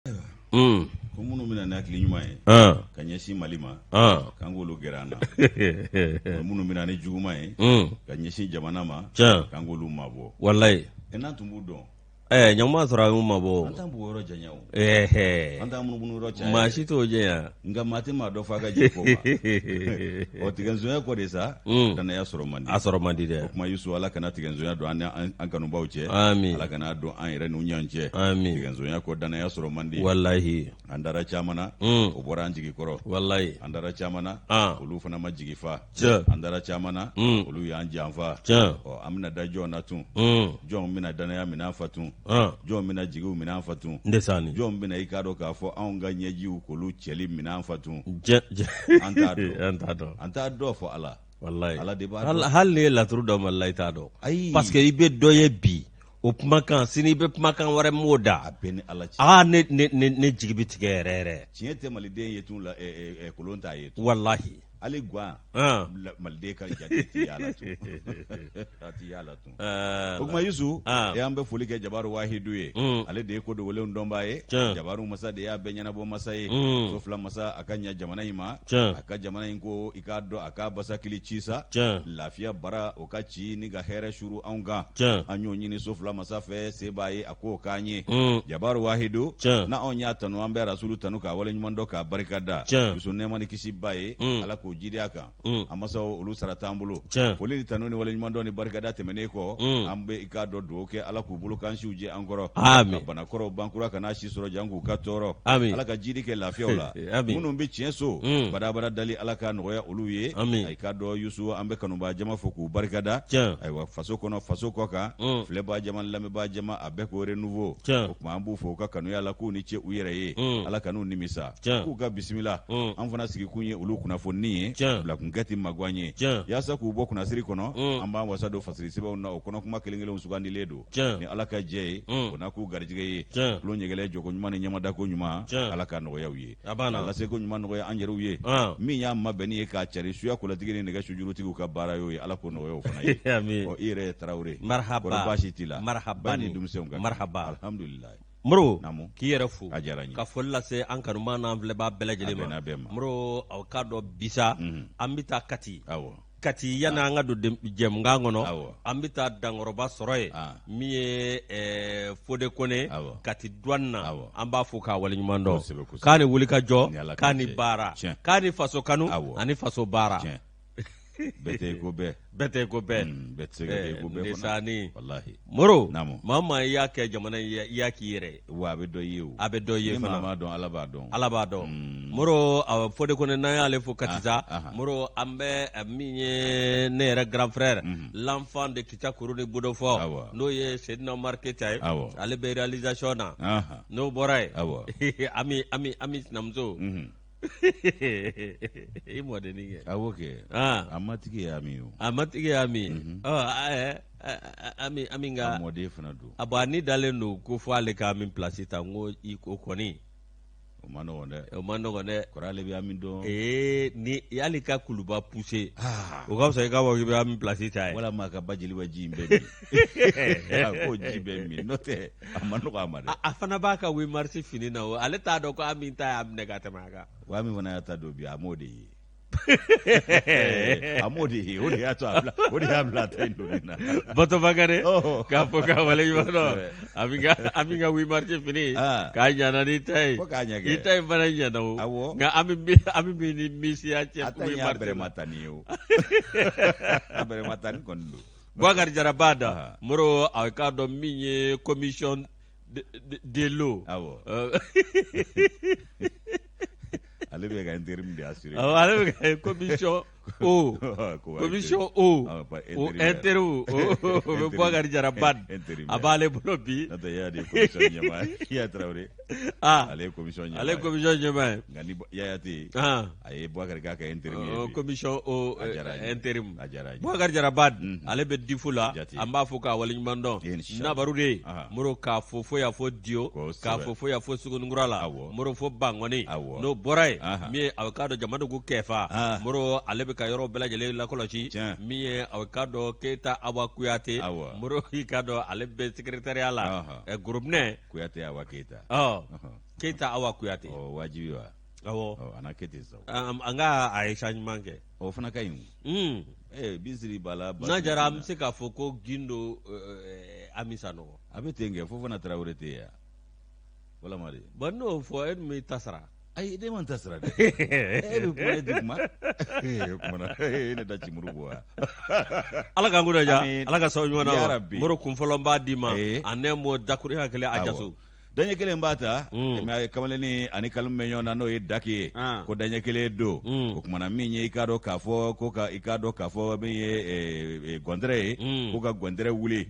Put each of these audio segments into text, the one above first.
Ko minnu bɛ na ni hakili ɲuman ye ka ɲɛsin Mali ma, k'an k'olu gɛrɛ an na, minnu bɛ na ni juguman ye ka ɲɛsin jamana ma, k'an k'olu mabɔ. Walayi. Ɛ n'an tun b'u dɔn. Ɛɛ ɲama sɔrɔ a y'u mabɔ. An t'an bugɔ yɔrɔ janya o. Ɛɛ An t'an munumunu yɔrɔ caya. Maa si t'o janya. Nka maa tɛ maa dɔn f'a ka jɛ ko ma. Ɔ tigɛnsonya kɔ de sa, danaya sɔrɔ man di. A sɔrɔ man di dɛ. O kuma Yusu Ala kana tigɛnsonya don an ni an kanubaw cɛ. Amin. Ala kana don an yɛrɛ n'u ɲɔgɔn cɛ. Amin. Tigɛnsonya kɔ danaya sɔrɔ man di. Walahi. An dara caman na, o bɔra an jigi kɔrɔ. Walahi. An dara caman na, olu fana ma jigi fa. Tiɲɛ. An dara caman na, olu y'an janfa. Tiɲɛ. Ɔ an bɛna da jɔn na tun? Jɔn bɛna danaya minɛn fa tun? Jɔn bɛna jigiw minɛn fa tun? Ndesanni. Jɔn bɛna i k'a dɔn k'a fɔ anw ka ɲɛjiw k'olu cɛli minɛn fa tun? Jɛ jɛ. An t'a dɔn. An t'a dɔn. An t'a dɔn fɔ Ala. Walayi. Ala de b'a dɔn. Hali n'i ye laturu dɔ ma la i t'a dɔn. Ayi. Parce que i bɛ dɔ ye bi o kumakan sini i bɛ kumakan wɛrɛ m'o da. A bɛɛ ni Ala cɛ. Aa ne ne ne ne jigi bɛ tigɛ yɛrɛ yɛrɛ. Tiɲɛ tɛ maliden ye tun la kolon t'a ye tun. Walahi. Hali guwan maliden ka jate tɛ y'a la tun. A tɛ y'a la tun. O kuma Yusu, e an bɛ foli kɛ Jabaru Wahidu ye. Ale de ye ko dogolenw dɔnbaa ye. Jabaru masa de y'a bɛɛ ɲɛnabɔ masa ye. So fila masa a ka ɲɛ jamana in ma. A ka jamana in ko i k'a dɔn a k'a basakili ci sa. Lafiya bara o ka ci ni ka hɛrɛ suru anw kan. An y'o ɲini so fila masa fɛ se b'a ye a k'o k'an ye. Jabaru Wahidu, na anw y'a tanu an bɛ Rasulu tanu k'a waleɲuman dɔn k'a barika da. Yusu nɛɛma ni kisi b'a ye Ala k'o jidi a kan. An masaw olu sara t'an bolo. Foli ni tanu ni waleɲumandɔn ni barikada tɛmɛnen kɔ, an bɛ i k'a dɔn dugawu kɛ Ala k'u bolo kan siw jɛ an kɔrɔ. Amin. Ka banakɔrɔw bankura kana si sɔrɔ jan k'u ka tɔɔrɔ. Amin. Ala ka jidi kɛ lafiyaw la. Amin. Minnu bɛ tiɲɛ so, badabada dali Ala k'a nɔgɔya olu ye. Amin. I k'a dɔn Yusu an bɛ kanubaa jama fo k'u barikada. Ayiwa faso kɔnɔ faso kɔ kan, filɛbaa jama lamɛnbaa jama a bɛɛ ko renouveau. O tuma an b'u fo u ka kanuya la k'u ni ce u yɛrɛ ye. Ala kan'u nimisa. K'u ka bisimila. An fana sigikun ye olu kunnafonni ye. Bilakunkɛ tɛ magwan ye. Yaasa k'u bɔ kunnasiri kɔnɔ, an b'an wasa don fasiri sɛbɛnw na o kɔnɔ kuma kelen kelenw sugandilen don. Ni Ala ka jɛ ye, o n'a k'u garijɛgɛ ye. Tulon ɲɛgɛlɛ jɔko ɲuman ni ɲɛmadako ɲuman, Ala k'a nɔgɔya u ye. A banna. K'a laseko ɲuman nɔgɔya an yɛrɛw ye. Min y'a mabɛnni ye k'a cari suya kolatigi ni nɛgɛ sujurutigiw ka baara y'o ye, Ala k'o nɔgɔya o fana ye. Amin. Ɔ, i yɛrɛ ye Tarawele. Marhaba. Kɔri baasi t'i la? Marhaba Ba ni denmisɛnw ka kɛnɛ. Marhaba. Alhamdulilayi. Moro Naamu. k'i yɛrɛ fo A diyara n ye. ka foli lase an kanubaa n'an filɛbaa bɛɛ lajɛlen A ma. bɛnna bɛɛ ma. Moro aw k'a dɔn bisa an bɛ taa Kati. Awɔ. Kati yanni an ka don jɛmukan kɔnɔ, Awɔ. an bɛ taa dankɔrɔba sɔrɔ yen Ah. min ye Fode Kone Awɔ. Kati douane na Awɔ. an b'a fo k'a waleɲuman dɔn Kosɛbɛ, kosɛbɛ. k'a ni wulikajɔ Ni Ala ka k'a ni jɛ. baara Tiɲɛ. k'a ni faso kanu Awɔ. ani faso baara. Tiɲɛ. Bɛɛ tɛ ko bɛɛ. Bɛɛ tɛ ko bɛɛ. Bɛɛ tɛ se ka kɛ ko bɛɛ fana. Ndesanni. Walahi. Moro Naamu. maa o maa i y'a kɛ jamana in ye i y'a k'i yɛrɛ ye. Wa a bɛ dɔn i ye o. A bɛ dɔn i ye Ni fana. maa m'a dɔn Ala b'a dɔn. Ala b'a dɔn. Moro Fode Kone n'an y'ale fo Kati sa. Moro an bɛ min ye ne yɛrɛ grand frère l'enfant de Kita Kuru ni Bodofɔ. Awɔ. N'o ye Sedina Umaru Keyita ye. Awɔ. Ale bɛ réalisation na. Anhan. N'o bɔra yen. Awɔ. Ami Ami Ami sinamuso. I mɔdennin kɛ. Awɔ kɛ. Ah. A matigi ye Ami ye o. A matigi ye Ami ye. Ɔ Ami Ami ka. A mɔden fana don. A bon a ni dalen don ko fo ale ka Ami place ta n ko i o kɔni. O ma nɔgɔn dɛ. O ma nɔgɔn dɛ. Kɔrɔ ale bɛ Ami dɔn. Ee ni hali ka kuluba pousser. O ka fisa i k'a fɔ k'i bɛ Ami place ta ye. Walima a ka ba jeliba ji in bɛɛ min. A k'o ji bɛɛ min n'o tɛ a ma nɔgɔn a ma dɛ. A fana b'a ka 8 mars fini na o ale t'a dɔn ko Ami ta y'a minɛ ka tɛmɛ a kan. Wa Ami fana y'a ta don bi a m'o de ye. A m'o de ye o de y'a to a bila o de y'a bila a ta in donni na. Bato Bakare k'a fɔ k'a waleɲuman dɔn Ami ka Ami ka 8 mars fini k'a ɲana n'i ta ye Fo k'a ɲɛ kɛ. i ta in fana ɲana o Awɔ. nka Ami Ami b'i ni misiya cɛ A ta in 8 y'a mars la. bɛrɛma ni ye o. A bɛrɛma tani kɔni don. Boubacar Jara Bada Moro a k'a dɔn min ye commission de l'eau. Awɔ. Ale bɛ ka intérim de assurer. Awɔ, ale bɛ ka commission eau commission eau o intérim o bɛ Boubacar Jara Bad a b'ale bolo bi. N'o tɛ Yaya de ye commission ɲɛmaa ye Yaya Tarawele. Ale ye commission ɲɛmaa ye. Ale ye commission ɲɛmaa ye. Nka ni Yaya tɛ yen. A ye Boubacar k'a ka intérim ye bi. Commission eau A diyara n ye. intérim. A diyara n ye. Boubacar Jara Bad ale bɛ DIF la an b'a fo k'a waleɲuman dɔn. Nabaru de Moro k'a fo fo yan fo Diyo k'a fo fo yan fo Suguninkura la Moro fo Bankɔni n'o bɔra yen min ye a k'a dɔn Jamadugu Kɛfa Moro ale bɛ ka yɔrɔ bɛɛ lajɛlen lakɔlɔsi min ye a k'a dɔn Keyita Awa Kuyate Moro i k'a dɔn ale bɛ secrétariat la gorobinɛ Kuyate Awa Keyita. Ɔ Keyita Awa Kuyate. Ɔ wajibi wa. Awɔ. Ɔ a na kɛ ten sa. An ka a ye ɲuman kɛ. O fana ka ɲi. Ee bisiri bala. N'a jara an bɛ se k'a fɔ ko Gindo Ami Sanɔgɔ. A bɛ ten kɛ Fofana Tarawele tɛ yan. Walama de. Bon n'o fɔ e dun b'i ta sara. Ayi ne ma n ta sara dɛ. E bɛ kuma ne tɛ kuma. Ee o kuma na e ne da ci muru bɔ wa. Ala k'an kunna diya. Ala ka sababu ɲuman d'an ma. Moro kun fɔlɔ n b'a d'i ma. A ne m'o dakurunya kelen a jaso. Daɲɛ kelen b'a ta kamalennin ani kalimu bɛ ɲɔgɔn na n'o ye daki ye ko daɲɛ kelen don o kumana min ye i k'a dɔn k'a fɔ ko ka i k'a dɔn k'a fɔ min ye gɔntɛrɛ ye ko ka gɔntɛrɛ wuli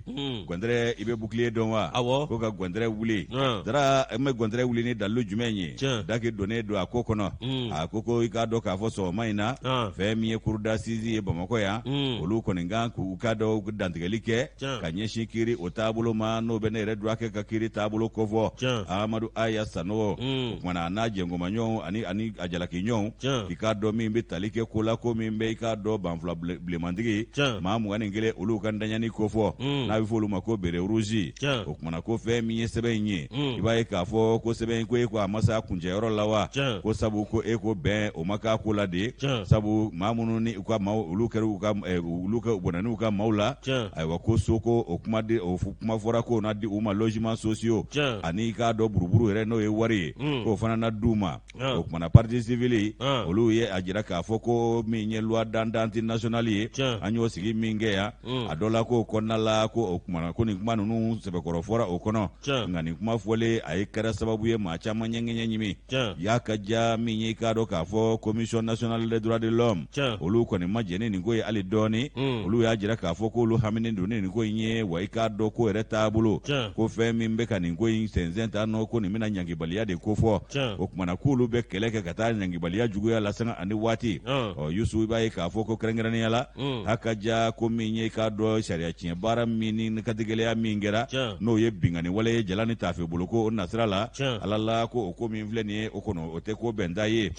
gɔntɛrɛ i bɛ bouclier dɔn wa ko ka gɔntɛrɛ wuli dara n bɛ gɔntɛrɛ wuli ni dalilu jumɛn ye daki donnen don a ko kɔnɔ a ko ko i k'a dɔn k'a fɔ sɔgɔma in na fɛn min ye cour d'assises ye bamakɔ yan olu kɔni kan k'u k'a dɔn dantigɛli kɛ ka ɲɛsin kiiri o taabolo ma n'o bɛ ne yɛrɛ dɔgɔkɛ ka kiiri taabolo kofɔ Amadu Aya Sanogo o kumana a n'a jɛnkomaɲɔgɔnw ani ani a jalakiɲɔgɔnw i k'a dɔn min bɛ tali kɛ ko la ko min bɛ i k'a dɔn banfula bilenmantigi maa 21 olu ka ntanyani kofɔ n'a bɛ fɔ olu ma ko béret rouge o kumana ko fɛn min ye sɛbɛn in ye i b'a ye k'a fɔ ko sɛbɛn in ko e ko a ma se a kuncɛyɔrɔ la wa ko sabu ko e ko bɛn o ma k'a ko la de sabu maa minnu ni u ka maaw olu kɛra u ka olu kɛ bɔnɛn'u ka maaw la ayiwa ko so ko o kuma di o kuma fɔra k'o na di u ma logements sociaux ani i k'a dɔn buruburu yɛrɛ n'o ye wari ye k'o fana na d'u ma o kumana partie civile olu ye a jira k'a fɔ ko min ye loi d'entente nationale ye an y'o sigi min kɛ yan a dɔ la k'o kɔnɔna la ko o kumana ko nin kuma ninnu sɛbɛkɔrɔ fɔra o kɔnɔ nka nin kuma fɔlen a ye kɛra sababu ye maa caman ɲɛŋɛɲɛ ɲimi y'a ka ja min ye i k'a dɔn k'a fɔ commission nationale des droits de l'homme olu kɔni ma jɛn ni nin ko ye hali dɔɔni olu y'a jira k'a fɔ k'olu haminen don ni nin ko in ye wa i k'a dɔn ko yɛrɛ taabolo ko fɛn min bɛ ka nin ko in sɛnsɛn ta nɔ ko nin bɛna ɲangibaliya de kofɔ o kumana k'olu bɛ kɛlɛ kɛ ka taa ɲangibaliya juguya la sanga ani waati ɔ Yusu i b'a ye k'a fɔ ko kɛrɛnkɛrɛnnenya la a ka ja ko min ye i k'a dɔn sariya tiɲɛ baara min ni katigɛlɛya min kɛra n'o ye binkanni wale ye jala ni taafe boloko o nasira la ala la ko o ko min filɛ nin ye o kɔnɔ o tɛ ko bɛnta ye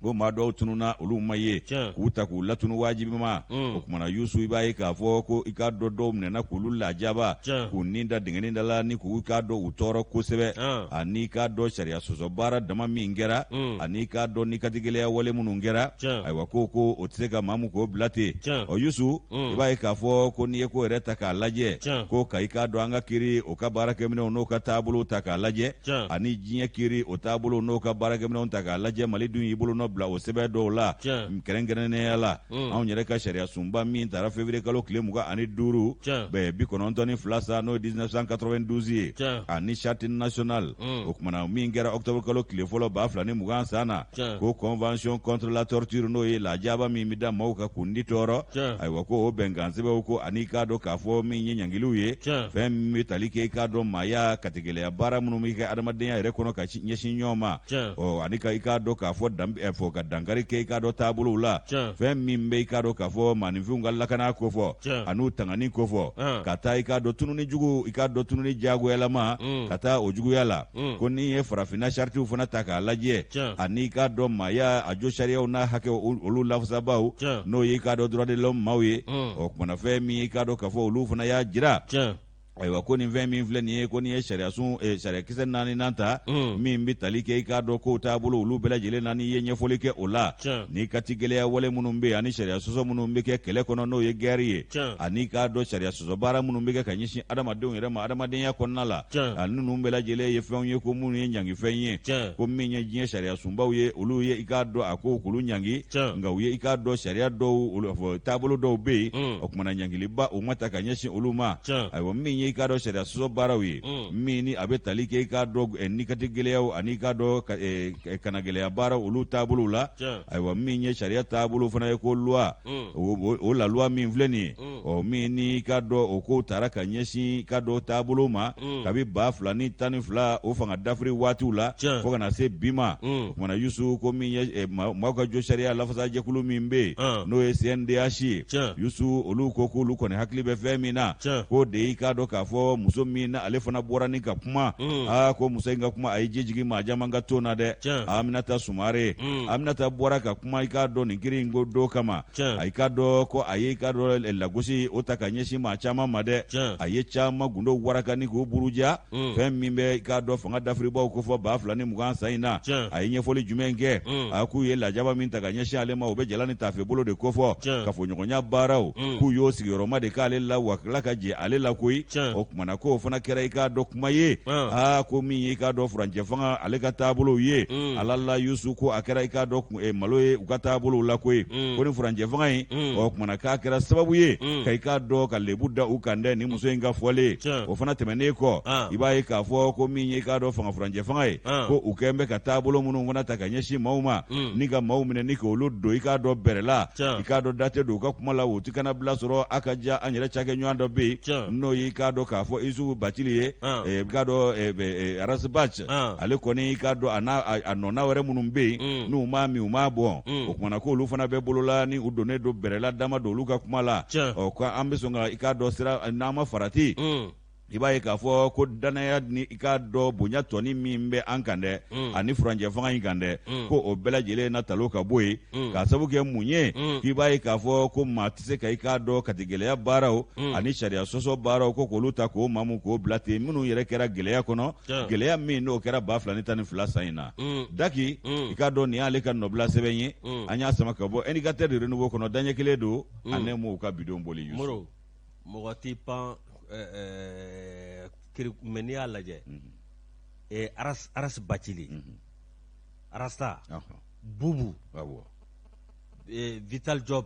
ko maa dɔw tununna olu ma ye k'u ta k'u latunu wajibi ma o kumana Yusu i b'a ye k'a fɔ ko i k'a dɔn dɔw minɛna k'olu lajaba k'u ni da dingɛnin da la ni k'u k'a dɔn u tɔɔrɔ kosɛbɛ ani i k'a dɔn sariya sɔsɔ baara dama min kɛra ani i k'a dɔn ni katigɛlɛya wale minnu kɛra ayiwa ko ko o tɛ se ka maamu k'o bila ten ɔ Yusu i b'a ye k'a fɔ ko n'i ye ko yɛrɛ ta k'a lajɛ ko ka i k'a dɔn an ka kiri o ka baarakɛminɛnw n'o ka taabolo ta k'a lajɛ ani diɲɛ kiri o taabolo n'o ka baarakɛminɛnw ta k'a lajɛ Mali dun y'i bolonɔ bila o sɛbɛn dɔw la kɛrɛnkɛrɛnnenya la anw yɛrɛ ka sariya sunba min tara février kalo tile 25 bɛɛ 92 san n'o ye 1992 ye ani charte nationale o kumana min kɛra octobre kalo tile fɔlɔ 2020 san na ko convention contre la torture n'o ye lajaba min bɛ da maaw kan k'u ni tɔɔrɔ ayiwa ko o bɛnkan sɛbɛnw ko ani i k'a dɔn k'a fɔ min ye ɲangiliw ye fɛn min bɛ tali kɛ i k'a dɔn maaya katigɛlɛya baara minnu bɛ kɛ adamadenya yɛrɛ kɔnɔ ka ɲɛsin ɲɔgɔn ma ɔ ani ka i k'a dɔn k'a fɔ fɔ ka dankari kɛ i k'a dɔn taabolow la fɛn min bɛ i k'a dɔn k'a fɔ maaninfinw ka lakana kofɔ an'u tangani kofɔ ka taa i k'a dɔn tununi jugu i k'a dɔn tununi diyagoyalama ka taa o juguya la ko n'i ye farafinna saritiw fana ta k'a lajɛ ani i k'a dɔn maaya a jo sariyaw n'a hakɛ olu lafasabaaw n'o ye i k'a dɔn droit de l'homme maaw ye o kumana fɛn min ye i k'a dɔn k'a fɔ olu fana y'a jira ayiwa ko nin fɛn min filɛ nin ye ko n'i ye sariyasun sariyakisɛ naaninan ta min bɛ tali kɛ i k'a dɔn kow taabolo olu bɛɛ lajɛlen na n'i ye ɲɛfɔli kɛ o la ni katigɛlɛya wale minnu bɛ yen ani sariya sɔsɔ minnu bɛ kɛ kɛlɛ kɔnɔ n'o ye guerre ye ani i k'a dɔn sariya sɔsɔ baara minnu bɛ kɛ ka ɲɛsin adamadenw yɛrɛ ma adamadenya kɔnɔna la ani ninnu bɛɛ lajɛlen ye fɛnw ye ko minnu ye ɲangifɛn ye ko min ye diɲɛ sariya sunbaw ye olu ye i k'a dɔn a ko k'olu ɲangi nka u ye i k'a dɔn sariya dɔw taabolo dɔw bɛ yen o kumana ɲangiliba o ma ta ka ɲɛsin olu ma ayiwa min ye i k'a dɔn sariya sɔsɔ baaraw ye min ni a bɛ tali kɛ i k'a dɔn ni katigɛlɛyaw ani i k'a dɔn kanagɛlɛya baaraw olu taabolow la ayiwa min ye sariya taabolo fana ye ko loi o la loi min filɛ nin ye ɔ min ni i k'a dɔn o kow tara ka ɲɛsin i k'a dɔn taabolo ma kabi 2012 o fanga dafiri waatiw la fo ka na se bi ma o kumana Yusu ko min ye maaw ka jo sariya lafasajɛkulu min bɛ yen n'o ye CNDH ye Yusu olu ko k'olu kɔni hakili bɛ fɛn min na k'o de y'i k'a dɔn k'a fɔ muso min na ale fana bɔra ni ka kuma aa ko muso in ka kuma a ye ji jigin maa caman ka ton na dɛ. Aminata Sumare, Aminata bɔra ka kuma i k'a dɔn nin kiri in ko don kama. A i k'a dɔn ko a ye i k'a dɔn lagosi o ta ka ɲɛsin maa caman ma dɛ. A ye caman gundo waraka ni k'o buruja. Fɛn min bɛ i k'a dɔn fanga dafiribaaw kofɔ 2020 san in na, a ye ɲɛfɔli jumɛn kɛ? A k'u ye lajaba min ta ka ɲɛsin ale ma, o bɛ jala ni taafe bolo de kofɔ. Kafoɲɔgɔnya baaraw, k'u y'o sigiyɔrɔma de k'ale la, wa tila ka jɛ ale la koyi. O tuma na k'o fana kɛra i k'a dɔn kuma ye, aa ko min ye i k'a dɔn furancɛ fanga ale ka taabolow ye. Ala la Yusu, ko a kɛra i k'a dɔn malo ye u ka taabolow la koyi. Ko ni furancɛ fanga in, o tuma na k'a kɛra sababu ye ka i k'a dɔn ka lebu da u kan dɛ. Ni muso in ka fɔlen, o fana tɛmɛnen kɔ, i b'a ye k'a fɔ ko min ye i k'a dɔn fanga furancɛ fanga ye, ko u kɛlen bɛ ka taabolo minnu fana ta ka ɲɛsin maaw ma ni ka maaw minɛ ni k'olu don i k'a dɔn bɛrɛ la, i k'a dɔn da tɛ don u ka kuma la, u tɛ kana bila sɔrɔ. A ka ja an yɛrɛ cakɛ ɲɔgɔn dɔ bɛ yen, n'o ye i k'a dɔn k'a fɔ Isufu Bacili ye, i k'a dɔn Ras Bath, ale kɔni i k'a dɔn a n'a a nɔna wɛrɛ minnu bɛ yen, n'u m'a min u m'a bɔn, o tuma na k'olu fana bɛ bolola ni u donnen don bɛrɛ la, dama don olu ka kuma la. Ɔ ko an bɛ sɔn ka i k'a dɔn sira n'an ma farati, i b'a ye k'a fɔ ko dannaya ni i k'a dɔn bonya tɔni min bɛ an kan dɛ, ani furancɛ fanga in kan dɛ, ko o bɛɛ lajɛlen na talo ka bɔ yen. K'a sabu kɛ mun ye? K'i b'a ye k'a fɔ ko maa tɛ se ka i k'a dɔn kati gɛlɛya baaraw ani sariya sɔsɔ baaraw, ko k'olu ta k'o maamu k'o bila ten, minnu yɛrɛ kɛra gɛlɛya kɔnɔ, gɛlɛya min n'o kɛra 2012 san in na. Daki, i k'a dɔn nin y'ale ka nɔbila sɛbɛn ye, an y'a sama ka bɔ Indicateur du Renouveau kɔnɔ, daɲɛ kelen don a ne m'u ka bidon boli. Moro, mɔgɔ t'i pan mais n'i y'a lajɛ, Ras Bacili, Rasta, Bubu, Vital Job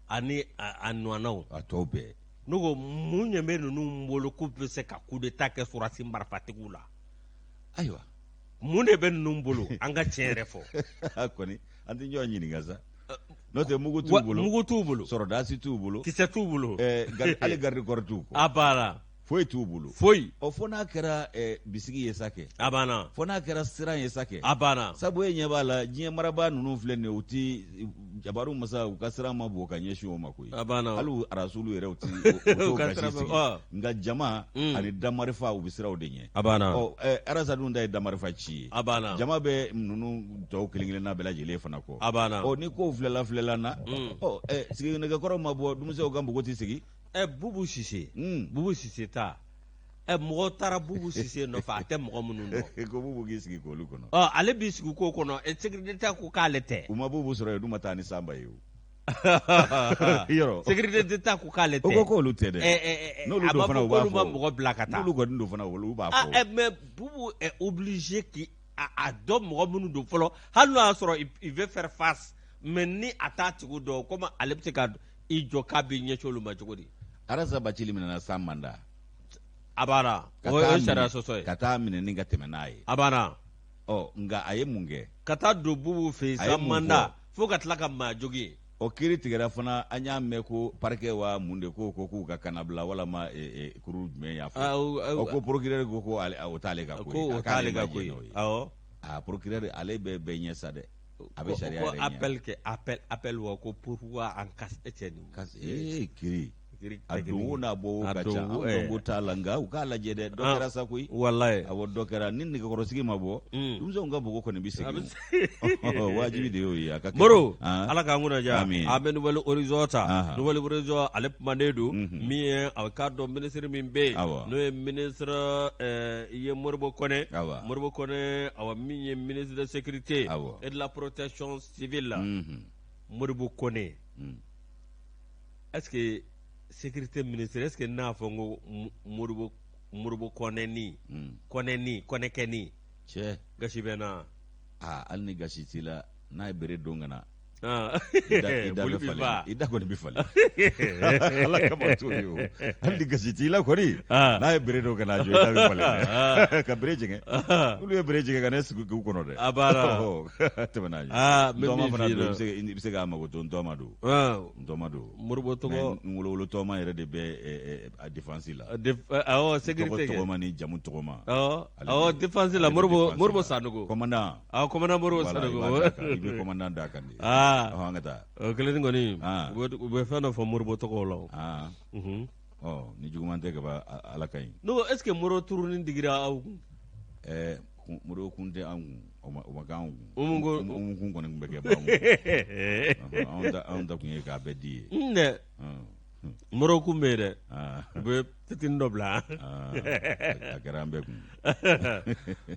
ani a nɔnaw, a tɔw bɛɛ. Ne ko mun ɲɛ bɛ ninnu bolo k'u bɛ se ka coup d'état kɛ sɔrɔdasi marifatigiw la? Ayiwa. Mun de bɛ ninnu bolo? An ka tiɲɛ yɛrɛ fɔ. Kɔni an tɛ ɲɔgɔn ɲininka sa, n'o tɛ mugu t'u bolo. Mugu t'u bolo. Sɔrɔdasi t'u bolo. Kisɛ t'u bolo. Hali garde corps t'u kɔ. A banna. Foyi t'u bolo. Foyi. Ɔ fo n'a kɛra bisigi ye sa kɛ. A banna. Fo n'a kɛra siran ye sa kɛ. A banna. Sabu e ɲɛ b'a la, diɲɛ marabaa ninnu filɛ nin ye, u ti jabaru masa, u ka siran ma bon ka ɲɛsin o ma koyi. A banna. Hali arasulu yɛrɛ, u ti o t'o gasi sigi. Nka jama ani damarifa, u bɛ siran o de ɲɛ. A banna. Ɔ arasa dun ta ye damarifa ci ye. A banna. Jama bɛ ninnu tɔw kelen kelenna bɛɛ lajɛlen fana kɔ. A banna. Ɔ ni kow filɛla filɛla na, ɔ siginɛgɛkɔrɔ ma bɔ, denmisɛnw ka npogo tɛ sigi. Bubu Sise, Bubu Sise ta, mɔgɔ taara Bubu Sise nɔfɛ, a tɛ mɔgɔ minnu dɔn. Ko Bubu k'i sigi k'olu kɔnɔ. Ɔ ale b'i sigi k'o kɔnɔ, sécurité d'État ko k'ale tɛ. U ma Bubu sɔrɔ yen, du ma taa ni Sanba ye o. Yɔrɔ sécurité d'État ko k'ale tɛ. O ko k'olu tɛ dɛ. N'olu don fana, u b'a fɔ. Ma mɔgɔ bila ka taa. N'olu kɔni don fana, olu b'a fɔ. Mais Bubu est obligé k'i a dɔn mɔgɔ minnu don fɔlɔ, hali n'o y'a sɔrɔ il veut faire face, mais ni a t'a tigiw dɔn, komi ale bɛ se ka i jɔ k'a b'i ɲɛsin olu ma cogo di? Arasa Bacili minɛna sans mandat. A banna, o ye sariya sɔsɔ ye. Ka taa minɛ ni ka tɛmɛ n'a ye. A banna. Ɔ nka a ye mun kɛ? Ka taa don Bubu fɛ yen sans mandat, fo ka tila ka maa jogin. Ɔ kiiri tigɛra fana, an y'a mɛn ko parquet wa mun de ko ko k'u ka kannabila walama kuru jumɛn y'a fɔ? O ko procureur ko ko o t'ale ka ko ye. Ko o t'ale ka ko ye, awɔ. Aa, procureur ale bɛ bɛɛ ɲɛ sa dɛ. A bɛ sariya yɛrɛ ɲɛ. Ko appel kɛ, appel wa ko pourquoi en casse cɛ nin. Ee kiri. A don wo n'a bɔ wo ka ca, anw dɔnko t'a la, nka u k'a lajɛ dɛ, dɔ kɛra sa koyi. Walayi. Awɔ, dɔ kɛra. Ni nɛgɛkɔrɔsigi ma bɔ, denmisɛnw ka npogo kɔni bɛ segin. Wajibi de y'o ye a ka kɛ. Moro, Ala k'an kunna diya. An bɛ Nouvel Horizon ta. Nouvel Horizon ale kumanen don min ye, a k'a dɔn ministre min bɛ yen, n'o ye ministre ye Modibo Kɔnɛ. Modibo Kɔnɛ, awa min ye ministre de sécurité et de la protection civile la. Modibo Kɔnɛ, est-ce que sécurité ministre, est-ce que n'a fɔ n ko Modibo Modibo Kɔnɛ ni Kɔnɛ ni Kɔnɛkɛ ni. Cɛ. Gasi bɛ n na. Aa, hali ni gasi t'i la, n'a ye bere don ka na, i da bɛ falen, i da kɔni bɛ falen. Ala kama t'o ye o. Hali ni gasi t'i la kɔni, n'a ye bere don ka na jɔ, i da bɛ falen. Ka bere jɛngɛ. Olu ye bere jɛngɛ ka ne sigi k'u kɔnɔ dɛ. A banna. Tɛmɛ n'a ye. N bɛ min fana don, i bɛ se k'a mago to, n tɔgɔma don. N tɔgɔma don. Modibo tɔgɔ. N wolowolo tɔgɔma yɛrɛ de bɛ a défense la. Awɔ, sécurité kɛ. Tɔgɔma ni jamu tɔgɔma. Awɔ, awɔ, défense la Modibo Modibo Sanogo. Commandant. Awɔ, commandant Modibo Sanogo. I bɛ commandant d'a kan de. Aa. An ka taa. O kelen kɔni, u bɛ fɛn dɔ fɔ Modibo tɔgɔw la o. Ɔ ni juguman tɛ ka ala ka ɲi. Ne ko est ce que Moro turunin digira aw kun? Ɛɛ Moro kun tɛ an kun, o ma k'anw kun. Umu kun kɔni tun bɛ kɛ baw kun. Anw ta kun ye k'a bɛɛ di ye. N dɛ. Moro kun bɛ yen dɛ. U bɛ fitinin dɔ bila. A kɛra an bɛɛ kun.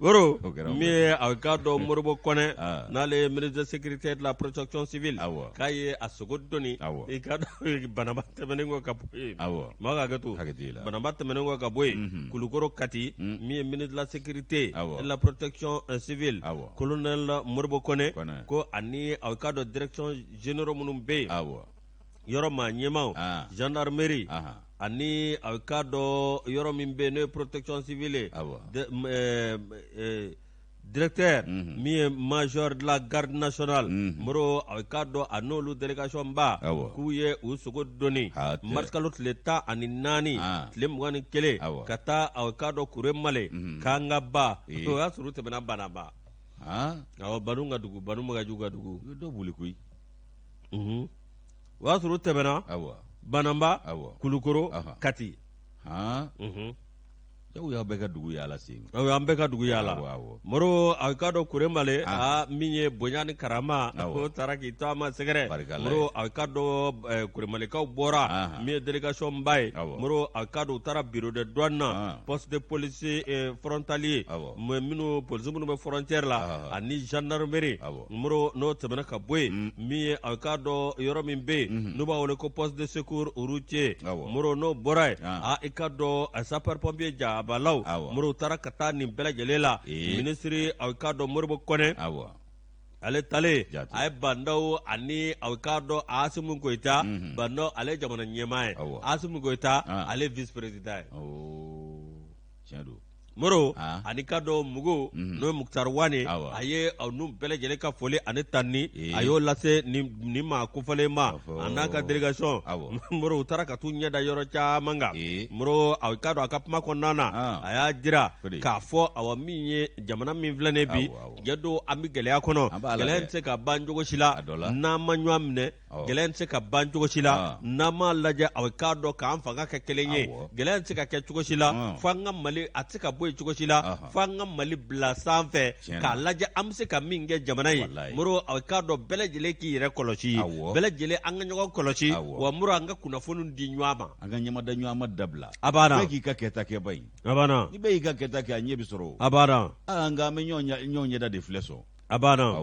Moro min ye a k'a dɔn Moribo Kɔnɛ n'ale ye ministre de sécurité de la protection civile k'a ye a sogo doni i k'a dɔn Banamba tɛmɛnen kɔ ka bɔ yen maa ka hakɛ to Banamba tɛmɛnen kɔ ka bɔ yen Kulukoro Kati min ye ministre de la sécurité et de la protection civile colonel Moribo Kɔnɛ ko ani a k'a dɔn direction généraux minnu bɛ yen yɔrɔ maa ɲɛmaaw gendarmerie ani a k'a dɔn yɔrɔ min bɛ yen n'o ye protection civile ye directeur min ye major de la garde nationale Moro a k'a dɔn a n'olu délégation ba k'u ye u sogo doni marisikalo tile 14 tile 21 ka taa a k'a dɔn Kuremale Kangaba o y'a sɔrɔ u tɛmɛna Banamba awɔ Banu ka dugu Banu Magajiw ka dugu u ye dɔ boli koyi o y'a sɔrɔ u tɛmɛna Banamba Kulukoro Kati Jaw y'aw bɛɛ ka dugu yaala sen an bɛɛ ka dugu yaala Moro a k'a dɔn Kuremale aa min ye bonya ni karama o taara k'i to a ma sɛgɛrɛ Moro a k'a dɔn Kuremalekaw bɔra min ye délégation ba ye Moro a k'a dɔn u taara bureau de douane na poste de police frontalier minnu polisi minnu bɛ frontière la ani gendarmerie Moro n'o tɛmɛna ka bɔ yen min ye a k'a dɔn yɔrɔ min bɛ yen n'u b'a wele ko poste de secours routier Moro n'o bɔra yen aa i k'a dɔn sapeur pompier jabalaw Moro taara ka taa nin bɛɛ lajɛlen la minisiri a k'a dɔn Moribo Kɔnɛ ale taalen a ye Ba Ndaw ani a k'a dɔn Asimi Goyita Ba Ndaw ale ye jamana ɲɛmaa ye Asimi Goyita ale ye vice président ye tiɲɛ don Moro ah. ani k'a dɔn Mugu mhm. n'o ye Mukutari Wane a ye ninnu bɛɛ lajɛlen ka foli ani tanuni eh. a y'o lase nin maa kofɔlen ma a n'a ka délégation Moro u taara ka t'u ɲɛ da yɔrɔ caman kan eh. Moro a k'a dɔn a ka kuma kɔnɔna na ah. a y'a jira k'a fɔ awa min ye jamana min filɛ nin bi jɛ don an bɛ gɛlɛya kɔnɔ gɛlɛya tɛ se ka ban cogo si la n'an ma ɲɔgɔn minɛ gɛlɛya tɛ se ka ban cogo si la n'an m'a lajɛ a k'a dɔn k'an fanga kɛ kelen ye gɛlɛya tɛ se ka kɛ cogo si la fo an ka mali a tɛ se ka bɔ yen cogo si la fo an ka mali bila sanfɛ k'a lajɛ an bɛ se ka min kɛ jamana ye moro a k'a dɔn bɛɛ lajɛlen k'i yɛrɛ kɔlɔsi bɛɛ lajɛlen an ka ɲɔgɔn kɔlɔsi wa moro an ka kunnafoni di ɲɔgɔn ma an ka ɲɛmada ɲɔgɔn ma dabila a banna bɛɛ k'i ka kɛta kɛ ba in a banna ni bɛɛ y'i ka kɛta kɛ a ɲɛ bɛ sɔrɔ a banna nka an bɛ ɲɔgɔn ɲɛda de filɛ sɔn a banna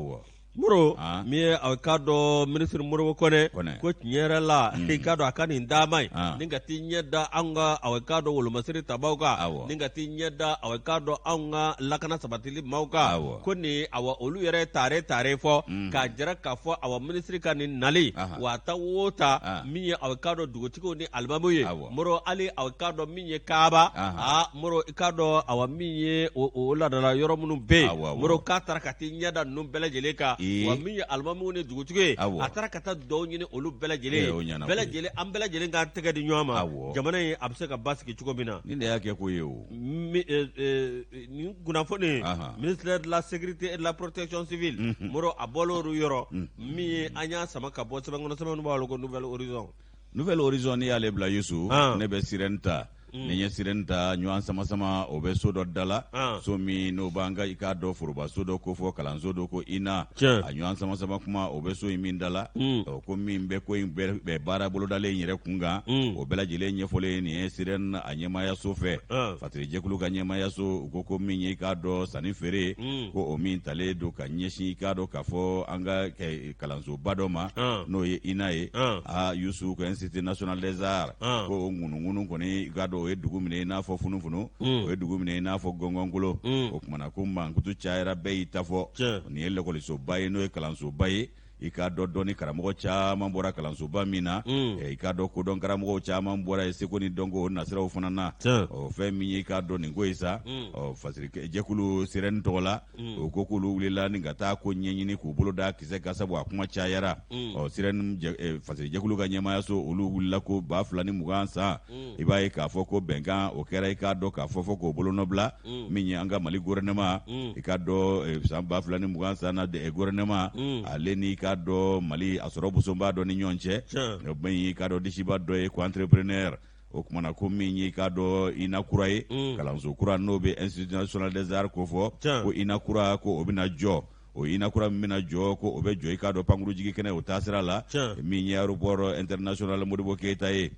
moro min ye a k'a dɔn minisiri moribo kɔnɛ ko tiɲɛ yɛrɛ la mm. i k'a dɔn a ka nin taama in ah. ni ka t'i ɲɛ da anw ka a k'a dɔn wolomasiri tabaw kan ni ka t'i ɲɛ da a k'a dɔn anw ka lakana sabatili maaw kan ko nin awa olu yɛrɛ tare tare fɔ mm. k'a jira k'a fɔ awa minisiri ka nin nali wa ta o ta ah. min ye a k'a dɔn dugutigiw ni alimamiw ye moro hali a k'a dɔn min ye kaaba aa moro i k'a dɔn awa min ye o laadala yɔrɔ minnu bɛ yen moro k'a taara ka t'i ɲɛ da ninnu bɛɛ lajɛlen kan wa min ye alimamiw ni dugutigi ye a taara ka taa dugawu ɲini olu bɛɛ lajɛlen ye bɛɛ lajɛlen an bɛɛ lajɛlen k'an tɛgɛ di ɲɔgɔn ma jamana in a bɛ se ka basigi cogo min na nin de y'a kɛ ko ye o nin kunnafoni ministère de la sécurité et de la protection civile moro a bɔl'olu yɔrɔ min ye an y'a sama ka bɔ sɛbɛn kɔnɔ sɛbɛn min b'a wele ko Nouvel Horizon Nouvel Horizon n'i y'ale bila Yusu ah. ne bɛ sirɛni ta mm. ni n ye sirɛni ta ɲɔgɔn sama sama o bɛ so dɔ da la ah. so min n'o b'an ka i k'a dɔn forobaso dɔ kofɔ kalanso dɔ ko INA a ɲɔgɔn sama sama kuma o bɛ so in min da la mm. ko min bɛ ko in bɛɛ baara bolodalen yɛrɛ kun kan mm. o bɛɛ lajɛlen ɲɛfɔlen nin ye sirɛni a ɲɛmaayaso fɛ ah. fasirijɛkulu ka ɲɛmaayaso u ko ko min ye i k'a dɔn sanni feere ko o min talen don ka ɲɛsin i k'a dɔn k'a fɔ an ka kalansoba dɔ ma n'o ye INA ye aa Yusu ko Institut national des arts ko o ŋunuŋunu kɔni i k'a dɔn o ye dugu minɛ i n'a fɔ funufunu o ye dugu minɛ i n'a fɔ gɔngɔnkolo o tuma na ko mankutu cayara bɛɛ y'i ta fɔ nin ye lakɔlisoba ye n'o ye kalansoba ye i k'a dɔn dɔnni karamɔgɔ caman bɔra kalansoba min na i k'a dɔn kodɔn karamɔgɔw caman bɔra yen seko ni dɔnko o nasiraw fana na ɔ fɛn min ye i k'a dɔn nin ko ye sa ɔ fasiri jɛkulu sirɛni tɔgɔ la mm. u ko k'olu wulila ni ka taa ko ɲɛɲini k'u bolo da kisɛ kan sabu a kuma cayara mm. ɔ sirɛni eh, fasirijɛkulu ka ɲɛmaayaso olu wulila ko 2020 san mm. i b'a ye k'a fɔ ko bɛnkan o kɛra i k'a dɔn k'a fɔ fɔ k'o bolonɔbila min ye an ka mali gouvernement i k'a dɔn eh, san 2020 san na eh, gouvernement ale ni i k'a dɔn mali a sɔrɔ bosonba dɔ ni ɲɔgɔn cɛ min ye i k'a dɔn disiba dɔ ye ko entrepreneur. O tuma na ko min ye i k'a dɔn INA kura ye, kalanso kura n'o bɛ Institut national des arts kofɔ, ko INA kura ko o bɛna jɔ. O INA kura min bɛna jɔ, ko o bɛ jɔ i k'a dɔn pankurujigi kɛnɛ o taasira la, min ye aéroport international Modibo Keyita ye.